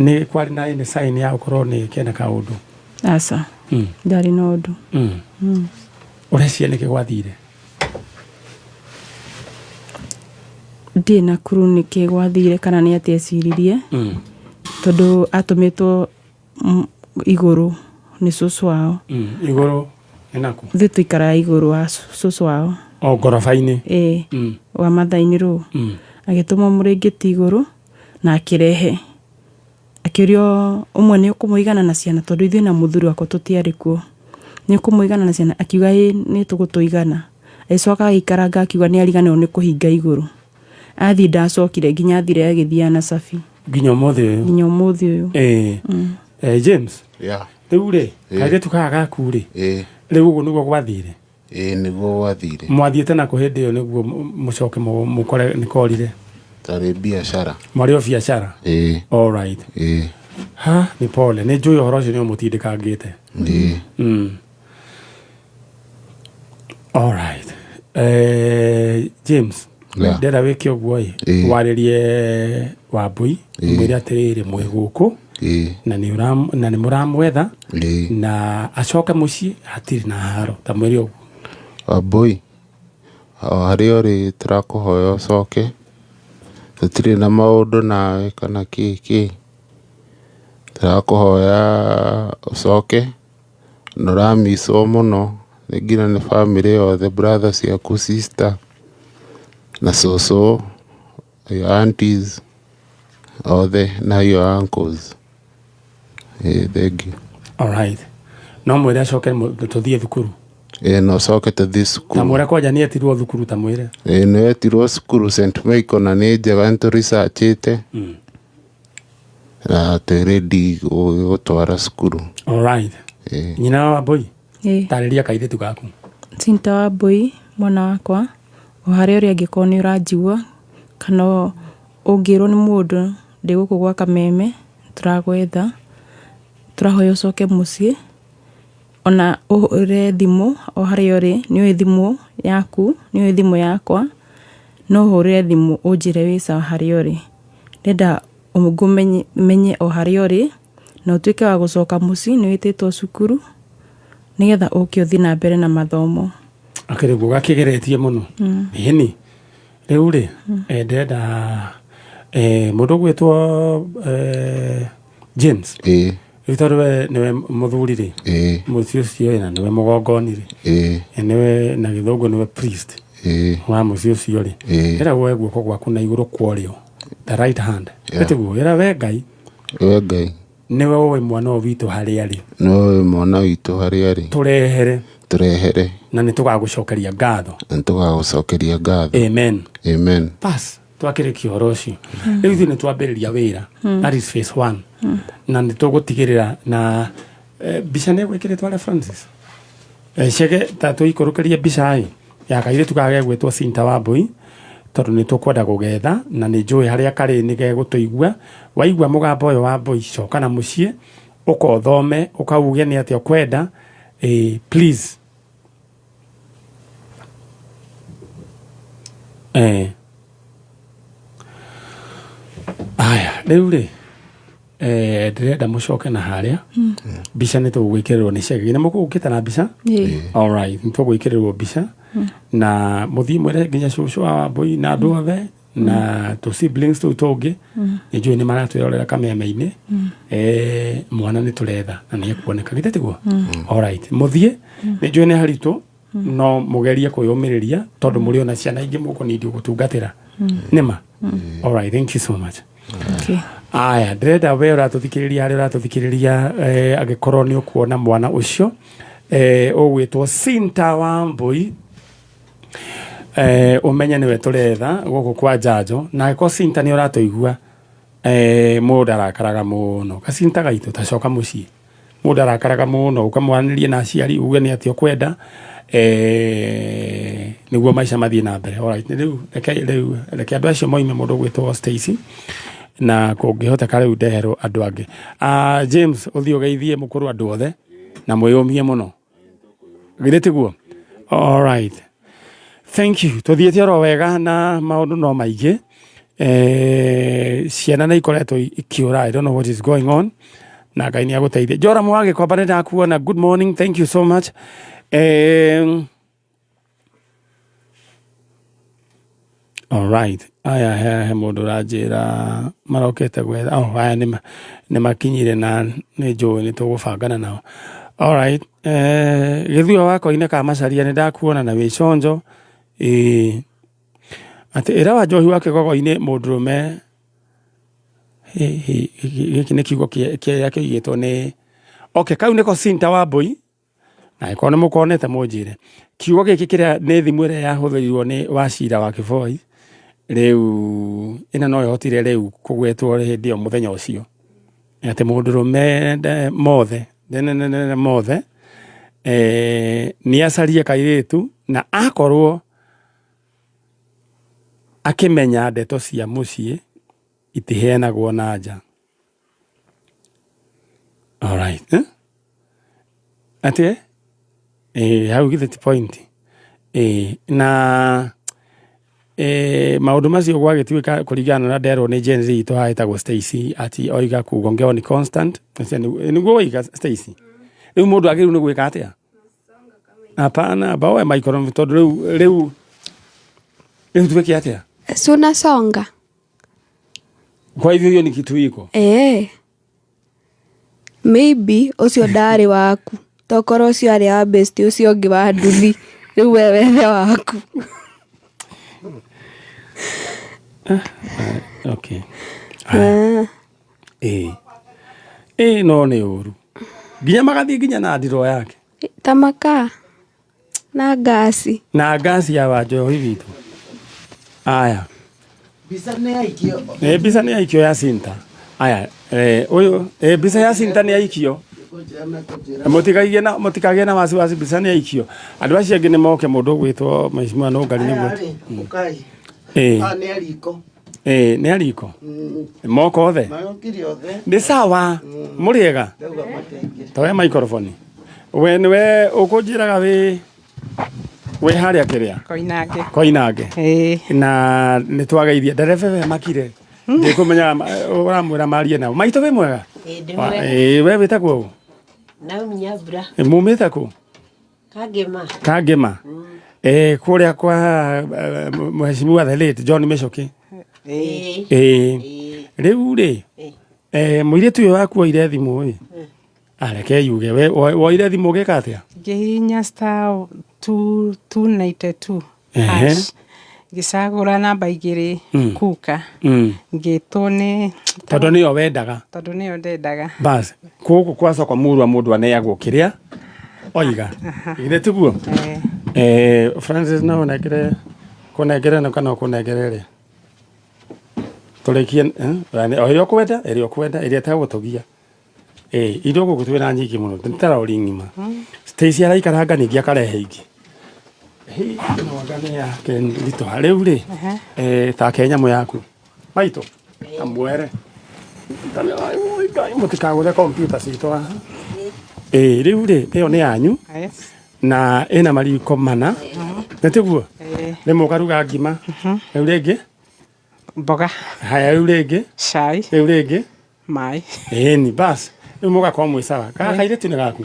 nĩ kwarĩ na any sign ya gũkorwo nĩ kena kaũndũ? Aca. Ndarĩ na ũndũ. Ũreciria nĩkĩ gwathire? Ndirĩ na clue nĩkĩ gwathire kana nĩ atĩa eciririe. Tondũ atũmĩtwo igũrũ nĩ cũcũ wao. Igũrũ nĩ nakũ? Ithuĩ tũikaraga igũrũ wa cũcũ wao. O ngoroba-inĩ? Ĩĩ. Wa Mathai-inĩ rũũ. Agĩtũmwo mũrĩngĩti igũrũ na akĩrehe. Akĩũrio ũmwe nĩ ũkũmũigana na ciana tondũ ithuĩ na mũthuri wakwa tũtiarĩ kuo. Nĩ ũkũmũigana na ciana? Akiuga ĩĩ nĩ tũgũtũigana. Agĩcoka agĩikaranga akiuga nĩ ariganĩrwo nĩ kũhinga igũrũ. Athiĩ ndacokire nginya athire agĩthiĩ na cabi. Nginya ũmũthĩ ũyũ? Nginya ũmũthĩ ũyũ. Ĩĩ. James? Yeah. Rĩu rĩ, kairĩtu gaka gaku rĩ, rĩu ũguo nĩguo gwathire? Ĩĩ, nĩguo gwathire. Mwathiĩte nakũ hĩndĩ ĩyo nĩguo mũcoke mũkore nĩ korire? Tarĩ biacara. Mwarĩ o biacara? Ĩĩ. All right. Ĩĩ. Ha, nĩ pole. Nĩ njũĩ ũhoro ũcio nĩ ũmũtindĩkangĩte. Ĩĩ. All right. James, Yeah. ndĩrenda wĩke ũguo ĩ, Ĩĩ. warĩrie Wambui, mwĩre atĩrĩrĩ mwĩ gũkũ na nĩ mũramwetha na acoke mũciĩ hatirĩ na haro, ta mwĩre ũguo. Wambui, o harĩa ũrĩ tũrakũhoya ũcoke, tũtirĩ na maũndũ nawe kana kĩ kĩ, tũrakũhoya ũcoke, na ũramicwo mũno nĩ nginya nĩ bamĩrĩ yothe, brother ciaku, sister na cũcũ, your aunties othe na your uncles. Thank you. All right. No mwĩre acoke tũthiĩ thukuru. Ĩĩ, no ũcoke tũthiĩ cukuru. Ta mwĩre kwanja nĩ etirwo thukuru, ta mwĩre. Ĩĩ, nĩ wetirwo cukuru St Michael na nĩ njega nĩ tũresearchĩte na twĩ ready gũtwara cukuru. All right. Ĩĩ. Nyina wa Wambui, Ĩĩ. tarĩria kairĩtu gaku. Cinta wa Mbui, mwana wakwa, o harĩa ũrĩ angĩkorwo nĩ ũranjigua, kana ũngĩrwo nĩ mũndũ ndĩ gũkũ gwa Kameme, tũragwetha, tũrahoya ũcoke mũciĩ, ona ũhũre thimũ o harĩa ũrĩ, nĩ ũĩ thimũ yaku, nĩ ũĩ thimũ yakwa, no ũhũrĩre thimũ ũnjĩre wĩ sawa harĩa ũrĩ. Ndĩrenda menye o harĩa ũrĩ, na ũtuĩke wa gũcoka mũciĩ, nĩ wĩtĩtwo cukuru, nĩgetha ũke ũthiĩ na mbere na mathomo. Akĩrĩ guo gakĩgeretie mũno. Ĩni rĩu rĩ, ndĩrenda mũndũ ũgwĩtwo James. Ĩĩ. Rĩu tondũ we nĩwe mũthuri rĩ, Ĩĩ. Mũciĩ ũcio ĩ, na nĩwe mũgongoni rĩ, Ĩĩ. Nĩwe na gĩthũngũ nĩwe priest Ĩĩ. wa mũciĩ ũcio rĩ, Ĩĩ. ĩra woe guoko gwaku na igũrũ kwa ũrĩo, the right hand. Yeah. Ĩtiguo ĩra we Ngai, We Ngai, nĩwe ũĩ mwana ũyũ witũ harĩa arĩ, nĩwe ũĩ mwana witũ harĩa arĩ, tũrehere, tũrehere, na nĩ tũgagũcokeria ngatho. Na nĩ tũgagũcokeria ngatho. Amen. Amen. Bas, twakĩrĩkia ũhoro ũcio. Rĩu ithuĩ nĩ twambĩrĩria wĩra. That is phase one. Na nĩ tũgũtigĩrĩra na mbica nĩ ĩgwĩkĩrĩtwo harĩa Francis. Cege ta tũikũrũkĩrie mbica ĩ ya kairĩtu karĩa gegwĩtwo Cinta Wambui, tondũ nĩ tũkwenda gũgetha na nĩ njũĩ harĩa karĩ nĩ gegũtũigua. Waigua mũgambo ũyũ wa Mbui, coka na mũciĩ ũkothome, ũkauge nĩ atĩa ũkwenda. Please. Aya, rĩu rĩ, ndĩrenda mũcoke na harĩa mbica nĩ tũgwĩkĩrĩrwo nĩ cege. Nĩ mũgũkĩte na mbica? Ĩĩ. Alright, nĩ tũgwĩkĩrĩrwo mbica na mũthiĩ mwĩre nginya cũcũ wa Wambui na andũ othe na tũ siblings tũu tũngĩ. Nĩ njũĩ nĩ maratwĩrorera kameme-inĩ. Mwana nĩ tũretha na nĩ ekuoneka, githĩ tiguo? Alright, mũthiĩ, nĩ njũĩ nĩ haritũ, no mũgerie kwĩyũmĩrĩria tondũ mũrĩ ona ciana ingĩ mũkũnindi gũtungatĩra. Nĩma? Alright, thank you so much. Okay. Aya, ndĩrenda we ũratũthikĩrĩria, harĩa ũratũthikĩrĩria, angĩkorwo nĩ ũkuona mwana ũcio ũgwĩtwo Cinta Wambui, ũmenye nĩwe tũretha gũkũ kwa Njanjo. Na angĩkorwo Cinta nĩ ũratũigua, mũndũ arakaraga mũno, gacinta gaitũ tacoka mũciĩ, mũndũ arakaraga mũno, ũkamwaranĩrie na aciari uge nĩ atĩa ũkwenda, nĩguo maica mathiĩ na mbere. Alright, rĩu reke, rĩu reke andũ acio moime, mũndũ ũgwĩtwo Stacy, na kũngĩhoteka rĩu ndeherwo andũ angĩ. James, ũthiĩ ũgeithie mũkũrũ andũ othe na mwĩyũmie mũno, githĩ tiguo? Alright, thank you. Tũthiĩte oro wega na maũndũ no maingĩ. Ciana nĩ ikoretwo ikiũra. I don't know what is going on, na Ngai nĩ agũteithie. Joramu wa Gĩkomba, nĩ ndakuona. Good morning, thank you so much. Alright, aya, he mũndũ ũranjĩra marokete gwetha. Oh, aya nĩ makinyire na nĩ njũĩ nĩ tũgũbangana nao. Alright, gĩthua wa koine ka Macaria, nĩ ndakuona na wĩ conjo. Ĩĩ, atĩ ĩra wa njohi wa kĩgogo-inĩ mũndũrũme. Gĩkĩ nĩ kiugo kĩrĩa kĩoigĩtwo nĩ, okay, kau nĩko Cinta Wambui, na angĩkorwo nĩ mũkonete mũnjĩre. Kiugo gĩkĩ kĩrĩa nĩ thimũ ĩrĩa yahũthĩrirwo nĩ Wachira wa Kĩboi, rĩu ĩno no ĩhotire rĩu kũgwetwo hĩndĩ ĩyo mũthenya ũcio, atĩ mũndũrũme mothe nene mothe nĩ acarie kairĩtu, na akorwo akĩmenya ndeto cia mũciĩ itiheanagwo na nja. Alright, eh? Atĩ hau githĩ ti point? Na maũndũ macio gwagĩtuĩka kũringana na ũrĩa nderwo nĩ Gen Z itũ haha ĩtagwo Stacy, ati oiga kugongewa ni constant. Nĩguo oiga Stacy. Rĩu mũndũ agĩrĩirwo nĩ gwĩka atĩa? Hapana, baoe microphone tondũ rĩu twĩke atĩa? Si unasonga. Kwa hivyo hiyo ni kitu iko. Maybe ũcio ndarĩ waku, tokorwo ũcio arĩ wa best ũcio ũngĩ wa nduthi, rĩu we wethe waku. Okay. No nĩ ũru. Nginya magathiĩ nginya na ndiroo yake. Ta makaa na ngasi. Na ngasi ya Wanjohi witũ. Aya. Mbica nĩ yaikio. Mbica nĩ yaikio ya Cinta. Aya, ũyũ, mbica ya Cinta nĩ yaikio. Mekũnjĩra mekũnjĩra. Mũtikagie na mũtikagĩe na wasiwasi mbica nĩ aikio. Andũ acio angĩ nĩ moke mũndũ ũgwĩtwo Mheshimiwa Nũngari nĩguo. Aya rĩ, ũkai. Ĩĩ. Aya nĩ ariko. Ĩĩ nĩ ariko. Moka othe. Marokire othe. Nĩ sawa. Mũrĩega. Ndauga makaingĩra. Toya microphone. We nĩwe ũkũnjĩraga wĩ wĩ harĩa kĩrĩa Koinange. Koinange. Na nĩ twageithia ndereba we makire. Ndikũmenya ũramwĩra marie nao. Maitũ wĩ mwega? Ĩĩ, ndĩ mwega. Ĩĩ we wĩtagwo ũ? Naomi Nyambura. Mumĩte kũ? Kangema. Kangema. Eh, kũrĩa kwa eh, mheshimiwa the late John Michuki. Ĩĩ. Ĩĩ. Rĩu rĩ, eh, mũirĩtu ũyũ waku oire thimũ ĩ. Areke yuge we woire thimũ ũgĩka atĩa? Ngĩhihinya star 292 Ehe. hash. Ngĩcagũra namba igĩrĩ kuka. Ngĩtwo nĩ Tondũ nĩyo wendaga. tondũ nĩyo ndendaga. Bas, gũkũ kwa soko murwa mũndũ aneagwo kĩrĩa oiga. Githĩ tiguo? Eh, Francis no ũnengere kũnengere no kana ũkũnengere rĩ? Tũrĩkie eh, o ĩrĩa ũkwenda, ĩrĩa ũkwenda, ĩrĩa ĩtegũtũgia. Ĩĩ, indo gũkũ twĩna nyingĩ mũno, nĩ ta rori ng'ima. Stacy araikaranga ningĩ akarehe ingĩ. Hĩ, ĩno anga nĩ yake nditũha. Rĩu rĩ, eh, take nyamũ yaku. Maitũ, amwere. Ngai mũtikagũre kompiuta citũ haha. Ĩĩ, rĩu rĩ, ĩyo nĩ yanyu na ĩna mariko mana. Nĩ tiguo? Rĩmwe ũkaruga ngima. Rĩu rĩngĩ? Mboga. Haya, rĩu rĩngĩ? Cai. Rĩu rĩngĩ? Maĩ. Ĩni, bas. Rĩu mũgakorwo mwĩ sawa. Kaka kairĩtu nĩ gaku?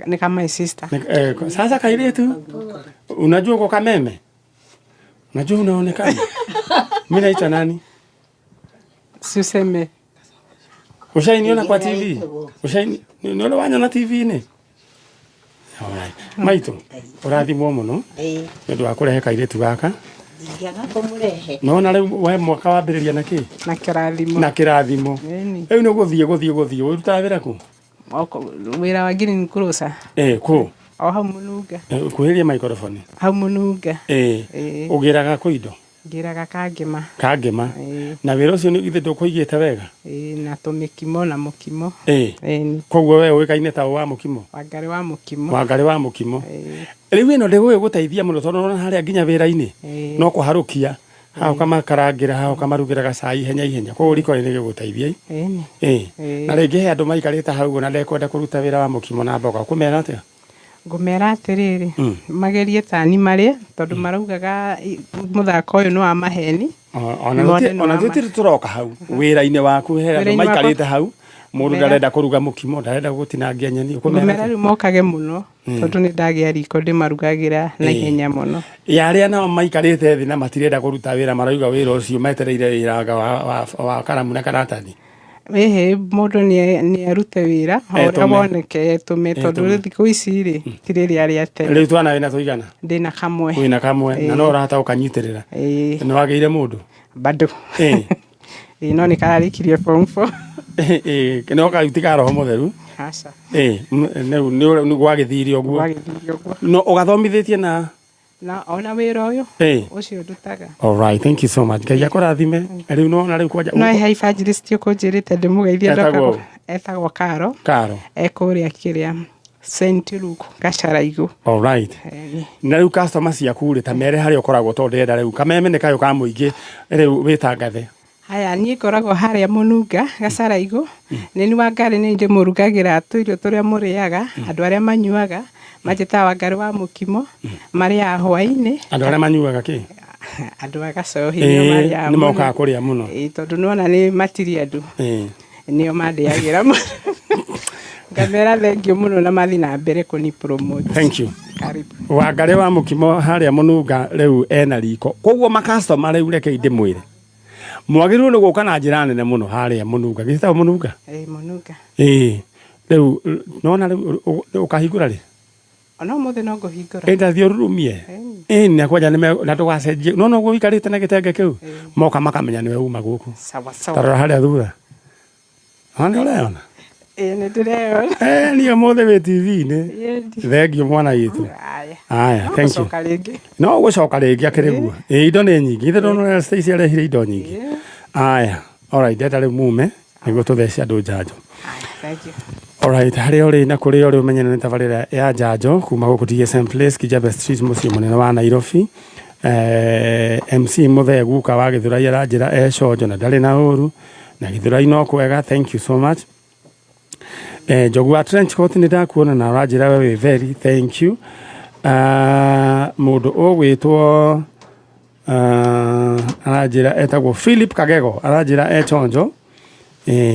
Nĩ ka my sister. Eh, sasa kairĩtu, unajua uko Kameme? Unajua unaonekana? Mimi naitwa nani? Si useme. Ushainiona kwa TV? Ushaini nĩ ũrĩ wanyona TV-inĩ? Alright. Maitũ, ũrathimwo mũno Ĩĩ. nĩ ũndũ wa kũrehe kairĩtu gaka. Ndingĩaga kũmũrehe. Nona rĩu we mwaka wambĩrĩria na kĩ? Na kĩrathimo. Na kĩrathimo. Ĩni. Rĩu nĩ gũthiĩ gũthiĩ gũthiĩ ũrutaga wĩra kũ? Wĩra wa green grocer. Eh, kũ? O hau Mũnunga. Eh, Kuhĩria microphone. Hau Mũnunga. Eh, Ĩĩ. ũgĩraga kũ indo? Ngĩraga Kangema. Kangema. Ĩĩ. Na wĩra ũcio nĩ githĩ ndũkũigĩte wega? Ĩĩ, na tũmĩkimo na mũkimo. Ĩĩ. Ĩni. Koguo we ũĩkaine ta wa mũkimo? Wangarĩ wa mũkimo. Wangarĩ wa mũkimo. Rĩu ĩno ndĩgũgĩgũteithia mũno tondũ ũrona harĩa nginya wĩra-inĩ Ĩĩ. no kũharũkia haha ũkamakarangĩra haha ũkamarugĩra gacai ihenya ihenya koguo riko rĩrĩ rĩgũgũteithia Ĩni. ĩĩ Ĩĩ. na rĩngĩ he andũ maikarĩte hau ũguo na ndekwenda kũruta wĩra wa mũkimo na mboga ũkũmera atĩa Ngũmera atĩrĩrĩ, magerie tani marĩe tondũ maraugaga mũthako ũyũ nĩ wa maheni. Ona Mone nĩ ona wa ma- tũtirĩ tũroka hau wĩra-inĩ waku he andũ Wĩra-inĩ wakwa- maikarĩte hau mũndũ Ngũmera- ndarenda kũruga mũkimo ndarenda gũtinangia nyeni ũkũmera Ngũmera atĩa? rĩu mokage mũno tondũ nĩ ndagĩa riko ndĩmarugagĩra na Ĩĩ. ihenya mũno. Ya arĩa nao maikarĩte thĩ na matirenda kũruta wĩra marauga wĩra ũcio metereire wĩra anga wa, wa, wa karamu na karatathi Ĩhĩ mũndũ nĩ arute wĩra o ũrĩa Etũme. woneke etũme tondũ Etũme. rĩu thikũ ici rĩ ti rĩrĩa rĩa tene. rĩu twana wĩna tũigana Ndĩna kamwe. wĩna kamwe na Ĩĩ. no ũrahota gũkanyitĩrĩra Ĩĩ. nĩ wagĩire mũndũ Bado. Ĩĩ. Ĩĩ no nĩ kararĩkirie form four. Ĩĩ, no karuti ka roho mũtheru Aca. Ĩĩ, rĩu nĩ gwagĩthire ũguo Gwagĩthire ũguo. no ũgathomithĩtie na Na ona wĩra ũyũ Ĩĩ. ũcio ndutaga. All right, thank you so much. Ngai akũrathime. Rĩu nona rĩu kwanja No he evangelist ũkũnjĩrĩte ndĩmũgeithie ndoka Etagwo gũ- etagwo Karo. Karo. E kũrĩa kĩrĩa St Luke Gacaraigũ. All right. Na rĩu customer ciaku rĩ ta mere harĩa ũkoragwo tondũ ndĩrenda rĩu kameme nĩ kayũ ka mũingĩ rĩu wĩtangathe. Haya niĩ ngoragwo harĩa Mũnunga Gacaraigũ. Nĩ ni Wangarĩ nĩ ndĩmũrugagĩra tũirio tũrĩa mũrĩaga andũ arĩa manyuaga manjĩtaga Wangarĩ wa mũkimo marĩaga hwaĩ-inĩ Andũ arĩa manyuaga kĩ? andũ a gacohi nĩo Ĩĩ, marĩaga nĩ mokaga mũno. kũrĩa mũno. Ĩĩ, tondũ nĩwona nĩ matiri andũ Ĩĩ. nĩo mandĩagĩra mũno ngamera thengiũ mũno na mathiĩ na mbere kũni promote. Thank you. Karibu. Wangarĩ wa mũkimo harĩa Mũnunga rĩu ena riko. Koguo makastoma rĩu rekei ndĩmwĩre. Mwagĩrĩirwo nĩ gũka na njĩra nene mũno harĩa Mũnunga. Gĩtagwo Mũnunga? Ĩĩ Mũnunga. Ĩĩ. Rĩu nona rĩu ũkahingũra rĩ? Ona ũmũthĩ no ngũhingũra. Ĩ ndathiĩ ũrurumie. Ĩĩ na kwanja nĩ na ndũgacenjie. Nona ũguo ũikarĩte na gĩtenge kĩu? Moka makamenya nĩwe uma gũkũ. Sawa sawa. Ta rora harĩa thutha. Ona nĩ ũreyona? Ĩĩ nĩ ndĩreyona. Eh, niĩ ũmũthĩ wĩ TV-inĩ. Ĩĩ. Thengiũ mwana witũ. Aya. Aya, No thank you. gũcoka rĩngĩ. No gũcoka rĩngĩ akĩrĩ guo. Ĩĩ indo nĩ nyingĩ. Ithe ndona Stacy arehire indo nyingĩ. Aya, alright, ndenda rĩu mume nĩguo tũthece andũ njanjo. Thank you. Alright, harĩa ũrĩ na kũrĩa ũrĩ ũmenye nĩ tabarĩra ya njanjo kuma gũkũ DSM Place, Kijabe Street, mũciĩ mũnene wa Nairobi. MC Mũthee guka wa Gĩthũrai aranjĩra e conjo na ndarĩ na ũru na Gĩthũrai no kwega, thank you so much. Njogu wa trench coat nĩ ndakuona na ũranjĩra we wĩ very thank you. Mũndũ ũgwĩtwo aranjĩra etagwo Philip Kagego aranjĩra e chonjo.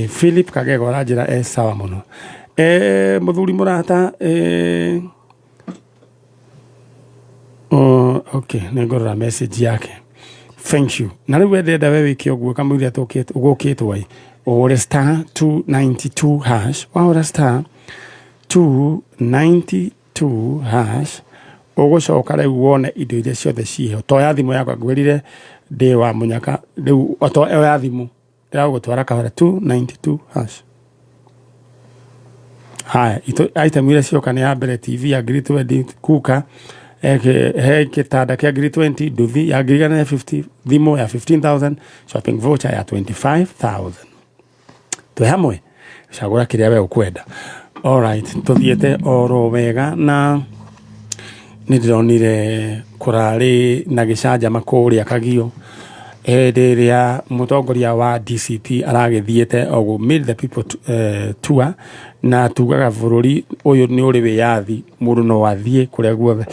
Philip Kagego aranjĩra e sawa mũno. Mũthuri mũrata oh, okay, nĩ ngũrora message yake. Thank you. Na rĩu we ndĩrenda we wĩke ũguo kamũira gũkĩtwo ĩ ũhũre star 292 hash wahũra star 292 hash ũgũcoka rĩu wone indo iria ciothe ciĩho toya thimũ yakwa ngwĩrire ndĩ wa mũnyaka rĩu oya thimũ ndĩragũtwara kahora 292 hash. Haya, item iria cioka nĩ ya mbere TV ya ngiri 20 kuka he gĩtanda kĩa ngiri 20 nduthi ya ngiri 150 thimũ ya 15000 shopping voucher ya 25000. Twĩ hamwe cagũra kĩrĩa we ũkwenda. Alright, tũthiĩte oro wega na nĩ ndĩronire kũrarĩ na gĩcanjama kũrĩa Kagio hĩndĩ ĩrĩa mũtongoria wa DCP aragĩthiĩte o gũ meet the people tour na tugaga bũrũri ũyũ nĩ ũrĩ wĩyathi mũndũ no athiĩ kũrĩa guothe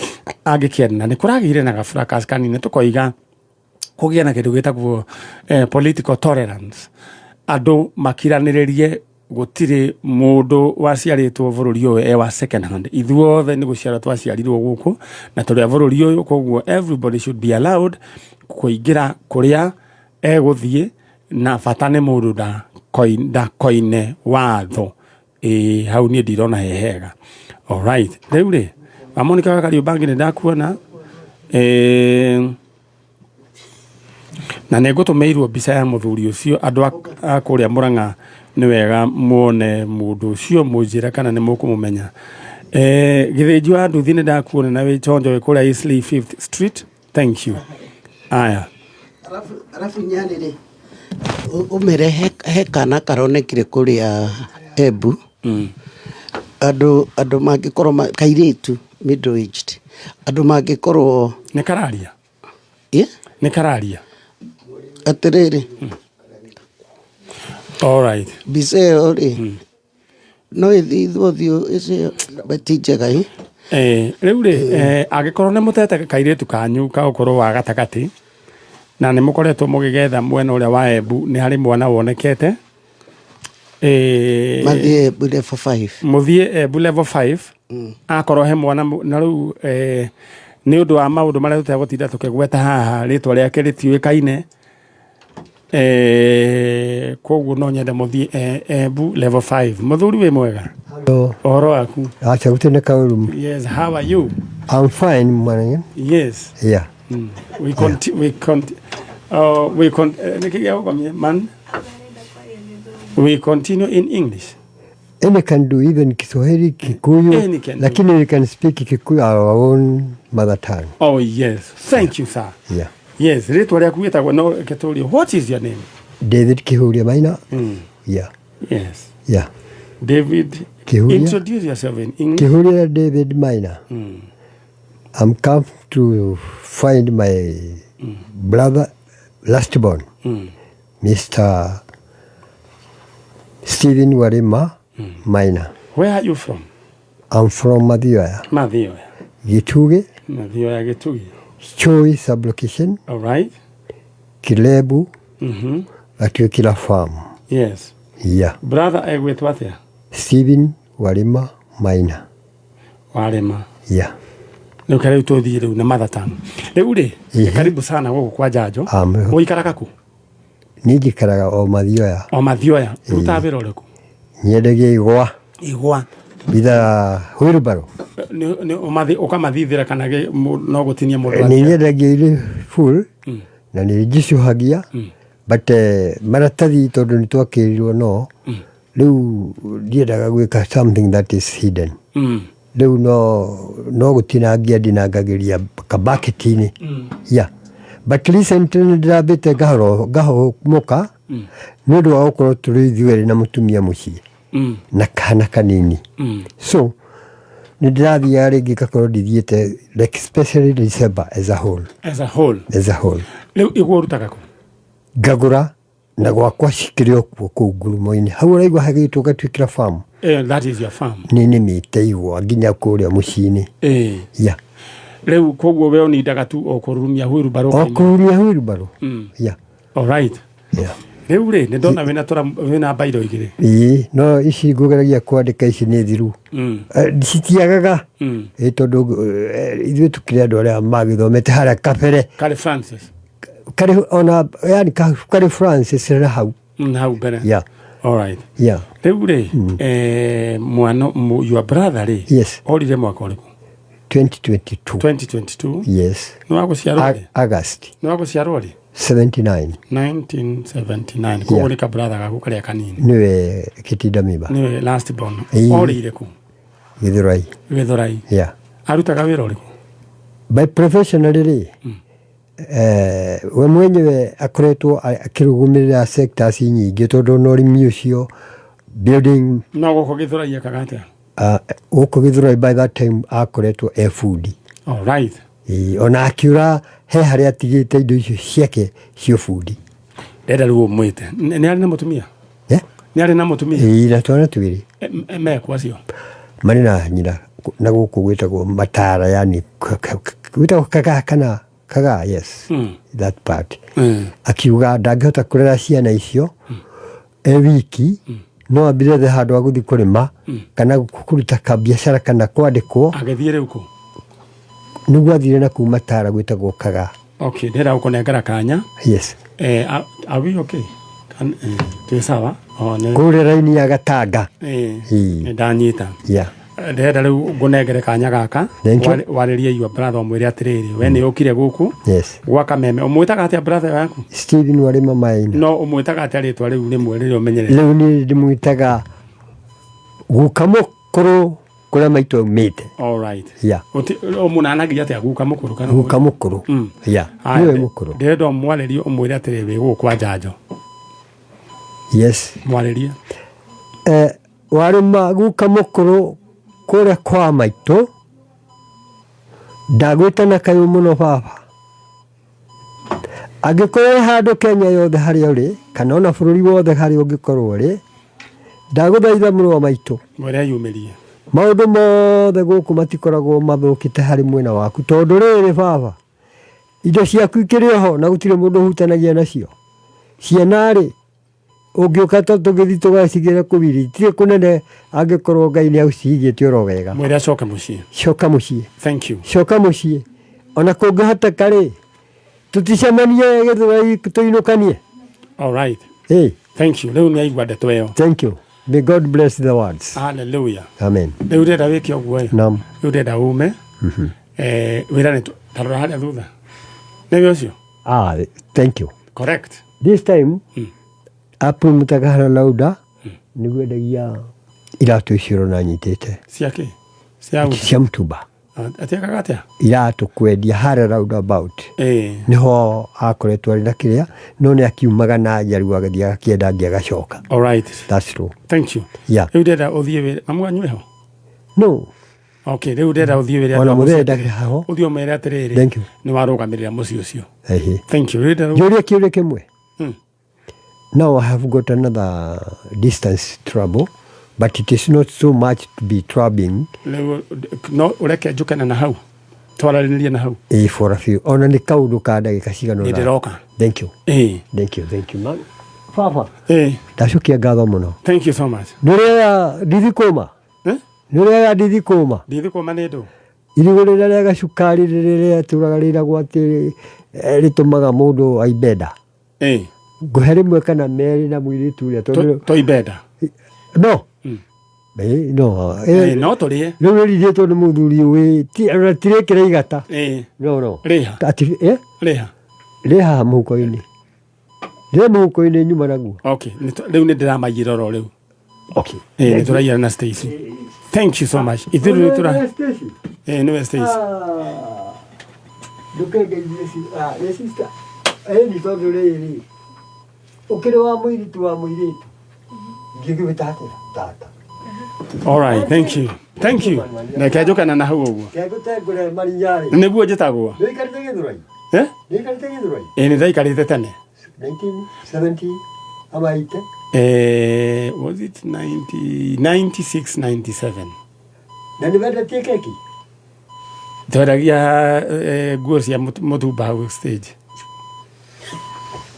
angĩkĩenda na nĩ kũragĩire na gaburakas kanini tũkoiga kũgĩa na kĩndũ gĩtagwo political tolerance andũ makiranĩrĩrie gũtirĩ mũndũ waciarĩtwo bũrũri ũyũ e wa second hand ithuothe nĩ gũciarwo twaciarirwo gũkũ na tũrĩ a bũrũri ũyũ koguo everybody should be allowed kũingĩra kũrĩa egũthiĩ na bata nĩ mũndũ ndakoine watho. Ĩĩ hau niĩ ndirona he hega. Alright, rĩu rĩ wa Monica wa Kariũmbangi nĩ ndakuona na nĩ ngũtũmĩirwo mbica ya mũthuri ũcio andũ a kũrĩa Mũrang'a nĩ wega muone mũndũ ũcio mũnjĩre kana nĩ mũkũmũmenya. Gĩthĩnji wa nduthi nĩ ndakuona na wĩ chonjo wĩ kũrĩa Eastleigh 5th Street, thank you. Aya. Arabu nyarĩ rĩ ũmere he kana karonekire kũrĩa Embu andũ mangĩkorwo kairĩtu middle aged andũ mangĩkorwo nĩ kararia nĩ kararia atĩrĩrĩ. Alright. Mbica ĩyo rĩ no ĩthithwo ũthiũ ĩcio ti njega ĩ. Rĩu rĩ angĩkorwo nĩ mũtete kairĩtu kanyu ka ũkũrũ wa gatagatĩ na nĩ mũkoretwo mũgĩgetha mwena ũrĩa wa Embu nĩ harĩ mwana wonekete mathiĩ Embu level 5 mũthiĩ Embu level 5 akorwo he mwana na rĩu nĩ ũndũ wa maũndũ marĩa tũtegũtinda tũkĩgweta haha rĩtwa rĩake rĩtiũĩkaine koguo no nyende mũthiĩ Embu level 5. Mũthuri wĩ mwega? Hello. Ũhoro waku? Acha gũtirĩ kaũru. Yes, how are you? I'm fine, mwanangu. Yes. Yeah. We conti we conti we con nĩkĩ gĩa gũkomia man? We continue in English. Any can do, even Kiswahili, Kikuyu, Any can do. lakini we can speak Kikuyu, our own mother tongue. Oh yes, thank you sir. Yeah. Yes, rĩtwa rĩaku wĩtagwo no reke tũrie. What is your name? David Kihuria Maina. Yeah. Yes. Yeah. David Kihuria. Introduce yourself in English. Kihuria David Maina. I'm come to find my brother, last born, Mr. Stephen Warima Maina. Where are you from? I'm from Mathioya. Mathioya. Gituge. Mathioya Gituge. Chui sublocation. All right. Kilebu. Gatuikira farm. Yes. Yeah. Brother egwĩtwo atĩa? Stephen Warima Maina. Warima. Yeah. Rĩu rĩu tũthiĩ rĩu na mother tongue. Rĩu rĩ, karibu sana gũkũ kwa Njanjo. Ũikaraga kũ? Niĩ njikaraga o Mathioya. O Mathioya. Ũrutaga wĩra ũrĩkũ? Nyendagia igwa. Igwa. Bithaa wheelbarrow. Ũkamathithĩra kana no gũtinia mũndũ? Nĩ nyendagia irĩ full na nĩ njicũhagia but maratathi tondũ nĩ twakĩrirwo no rĩu ndiendaga gwĩka something that is hidden. Rĩu no gũtinangia ndinangagĩria kabaketi-inĩ. Yeah. But recently nĩ ndĩrambĩte ngahomũka nĩ ũndũ wa gũkorwo tũrĩ ithuerĩ na mũtumia mũciĩ. Na kana kanini. So nĩ ndĩrathiaga rĩngĩ ngakorwo ndithiĩte, like especially December as a whole. As a whole. As a whole. Rĩu igwa ũrutaga kũ? Ngagũra na gwakwa cikĩrĩ o kuo kũu ngurumo-inĩ hau ũraigua hagĩtwo gatuĩkĩra farm. That is your farm. Nĩ nĩmĩte igwa nginya kũrĩa mũciĩ-inĩ. Yeah. Rĩu koguo we ũnindaga tu o kũrurumia wheelbarrow? O kũrurumia wheelbarrow. Yeah. All right. Yeah. Rĩu rĩ, nĩ ndona wĩna tũra wĩna mbairo igĩrĩ. Ĩĩ, no ici ngũgeragia kwandĩka ici nĩ thiru. Citiagaga. Ĩ tondũ ithuĩ tũkĩrĩ andũ arĩa magĩthomete harĩa kabere. Karĩ Francis. Karĩ ona yani karĩ Francis na hau. Hau mbere. Yeah. All right. Yeah. Rĩu rĩ, mwana your brother rĩ? Yes. Orire mwaka ũrĩkũ? 2022. 2022. Yes. Nĩ wa gũciarwo rĩ? August. Nĩ wa gũciarwo rĩ? 79. 1979. Koguo nĩ ka brother gaku karĩa kanini. Nĩwe kĩtinda mimba. Nĩwe last born. Ĩĩ. Orĩire kũ? Gĩthũrai. Gĩthũrai. Yeah. Arutaga wĩra ũrĩkũ? By professionally rĩ, we mwenyewe akoretwo akĩrũgamĩrĩra sectors nyingĩ tondũ ona ũrĩmi ũcio, building. No gũkũ Gĩthũrai ekaga atĩa? Gũkũ Gĩthũrai by that time akoretwo e bundi. All right. Ĩĩ, ona akiura he harĩa atigĩte indo icio ciake cia ũbundi. Ndĩrenda rĩu ũmwĩte. Nĩ arĩ na mũtumia? Yeah. Nĩ arĩ na mũtumia? Ĩĩ, na twana twĩrĩ. Mekũ acio? Marĩ na nyina na gũkũ gwĩtagwo Matara, yani gwĩtagwo Kagaa kana Kagaa, yes. That part. Akiuga ndangĩhota kũrera ciana icio e wiki, no ambire ethe handũ ha gũthiĩ kũrĩma kana kũruta kabiacara kana kwandĩkwo. Agĩthiĩ rĩu kũ? Nĩguo athire na kuu Matara gwĩtagwo Kagaa. Okay, ndĩrenda gũkũnengera kanya. Yes. Are we okay? Twĩ sawa? Oh, nĩ kũrĩa raini ya Gatanga. Ĩĩ. Nĩ ndanyita. Yeah. Ndĩrenda rĩu ngũnengere kanya gaka. Thank you. Warĩrie your brother, ũmwĩre atĩrĩrĩ, we nĩ ũkire gũkũ Yes. gwa Kameme. Ũmwĩtaga atĩa brother yaku? Stephen Warĩma Maina. No ũmwĩtaga atĩa rĩtwa rĩu rĩmwe rĩrĩa ũmenyerete? Rĩu niĩ ndĩmwĩtaga guka mũkũrũ kũrĩa maitũ aumĩte. All right. Yeah. Ũmũnanagia atĩa, guka mũkũrũ kana? Guka mũkũrũ. Yeah. Haya, nĩwe mũkũrũ. Ndĩrenda ũmwarĩrie ũmwĩre atĩrĩ, wĩ gũkũ kwa njanjo. Yes. Mwarĩrie. Warĩma guka mũkũrũ kũrĩa kwa maitũ, ndagwĩta na kayũ mũno baba. Angĩkorwo wĩ handũ Kenya yothe harĩa ũrĩ kana ona bũrũri wothe harĩa ũngĩkorwo ũrĩ, ndagũthaitha mũrũ wa maitũ. Mwĩre eyumĩrie. Maũndũ mothe gũkũ matikoragwo mathũkĩte harĩ mwena waku, tondũ rĩrĩ baba, indo ciaku ikĩrĩ oho na gũtirĩ mũndũ ũhutanagia nacio. Ciana rĩ, ũngĩũka ta tũgĩthiĩ tũgacigĩre kũu irio itirĩ kũnene angĩkorwo Ngai nĩ agũcigĩte oro wega. Mwĩre acoke mũciĩ. Coka mũciĩ. Thank you. Coka mũciĩ. Ona kũngĩhoteka rĩ, tũticemanie Gĩthũrai tũinũkanie. All right. Hey. Thank you. Rĩu nĩ aigua ndeto ĩyo. Thank you. May God bless the words. Hallelujah. Amen. Rĩu ndĩrenda wĩke ũguo ĩ. Naam. Rĩu ndĩrenda ume. Wĩra nĩ tarora harĩa thutha. Nĩwe ũcio? Ah, thank you. Correct. This time, apumutaga harĩa lauda nĩguo endagia iratũ icio ũrona nyitĩte. Cia kĩ? Cia ũta? Cia mũtumba. Atiekaga atĩa? Iratũ kwendia harĩa roundabout. Nĩho akoretwo arĩ na kĩrĩa, no nĩ akiumaga na nja rĩu agĩthiĩ agakĩenda angĩ agacoka. All right. That's true. Thank you. Yeah. Rĩu ndĩrenda ũthiĩ wĩra. Mamu wanyu ĩho? No. Okay, rĩu ndĩrenda ũthiĩ wĩra. Ona mũthee ndakĩrĩ haho. Ũthiĩ ũmere atĩrĩrĩ. Thank you. Nĩ warũgamĩrĩra mũciĩ ũcio. Ehe. Thank you. Rĩu ndĩrenda Njũrie kĩũria kĩmwe. Now I have got another distance trouble, but it is not so much to be troubling. Rĩu no ũreke njũkane na hau. Twaranĩrie na hau. For a few. Ona nĩ kaũndũ ka ndagĩka cigana Nĩ ũna. ndĩroka. Thank you. Thank you, thank you, man. Baba. Ndacokia ngatho mũno. Thank you so much. Nĩ ũrĩaga ndithi kũma? Eh? Nĩ ũrĩaga ndithi kũma? Ndithi kũma nĩ ndũ? Irigũ rĩrĩa rĩa gacukari rĩrĩa rĩtũraga rĩragwo atĩ rĩtũmaga mũndũ aimbe nda. Ngũhe rĩmwe kana merĩ na mũirĩtu ũrĩa tondũ Toimbenda. No. No. No tũrĩe. Rĩu rĩrindĩtwo nĩ mũthuri wĩ ona tirĩkĩra igata. No, no. Rĩha. Ati, Rĩha. Rĩ haha mũhuko-inĩ. Rĩ mũhuko-inĩ nyuma naguo. Okay, rĩu nĩ ndĩramaiyĩra oro rĩu. Okay. Nĩ tũraiyĩra na Stacy. Thank you so much. Ithuĩ rĩu tũra nĩwe Stacy. Ndũkengeithie nĩ sister. Nĩ tondũ rĩrĩ, ũkĩrĩ wa mũirĩtu wa mũirĩtu. Ndingĩgwĩta atĩa tata. All right, thank you, thank you. Reke njũkana na hau ũguo. Kegũtengũre marinyarĩ. Nĩguo njĩtagwo. Nĩũikarĩte Gĩthũrai? Eh? Nĩũikarĩte Gĩthũrai? Ĩ, nĩ ndaikarĩte tene. 1970 ama 80? Was it 90, 96, 97? Na nĩ wendetie keki? Twendagia nguo cia mũtumba hau stage.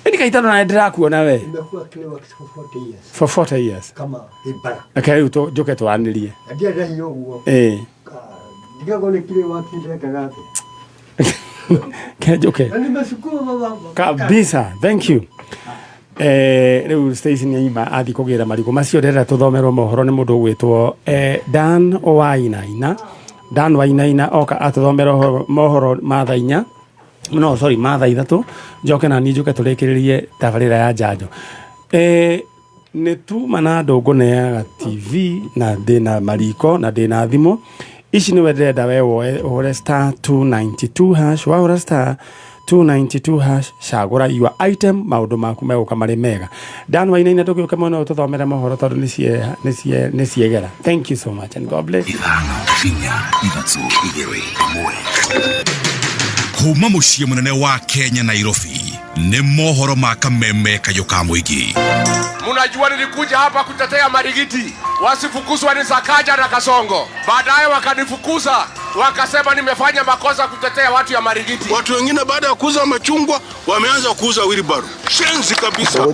Ĩni kaitano na ndĩrakuona we. Nimekuwa Clayworks for 40 years. For 40 years. Kama ibara. Reke rĩu njũke twaranĩrie. Na ndiarĩ na hinya ũguo. Ndigagwo nĩ Clayworks ndekaga atĩa. Ke njũke. Na nimesukuma baba. Kabisa, thank you. Rĩu Stacy nĩ aima athiĩ kũgĩra marigũ macio. Ndĩrenda tũthomerwo mohoro nĩ mũndũ ũgwĩtwo Dan Wainaina. Dan Wainaina oka atũthomera mohoro ma thaa 4, no sorry, ma thaa 3, njoke na niĩ njũke tũrĩkĩrĩrie tabarĩra ya njanjo. Nĩ tuma na andũ ngũneaga TV na ndĩna mariko na ndĩna thimũ ici. Nĩwe ndĩrenda we woe ũhũre *292#. Wahũra *292# cagũra your item, maũndũ maku megũka marĩ mega. Dan Wainaina, ndũgĩũke mwena ũyũ tũthomere mohoro tondũ nĩ ciegera. Thank you so much and God bless you. 5, 4, 3, 2, 1. Kuma mũciĩ mũnene wa Kenya, Nairobi, nĩ mohoro ma Kameme kayũ ka mũingĩ. Mnajua nilikuja hapa kutetea Marigiti wasifukuzwa ni Sakaja na Kasongo. Baadaye wakanifukuza, wakasema nimefanya makosa kutetea watu ya Marigiti. Watu wengine baada ya kuuza machungwa wameanza kuuza wheelbarrow. Shenzi kabisa.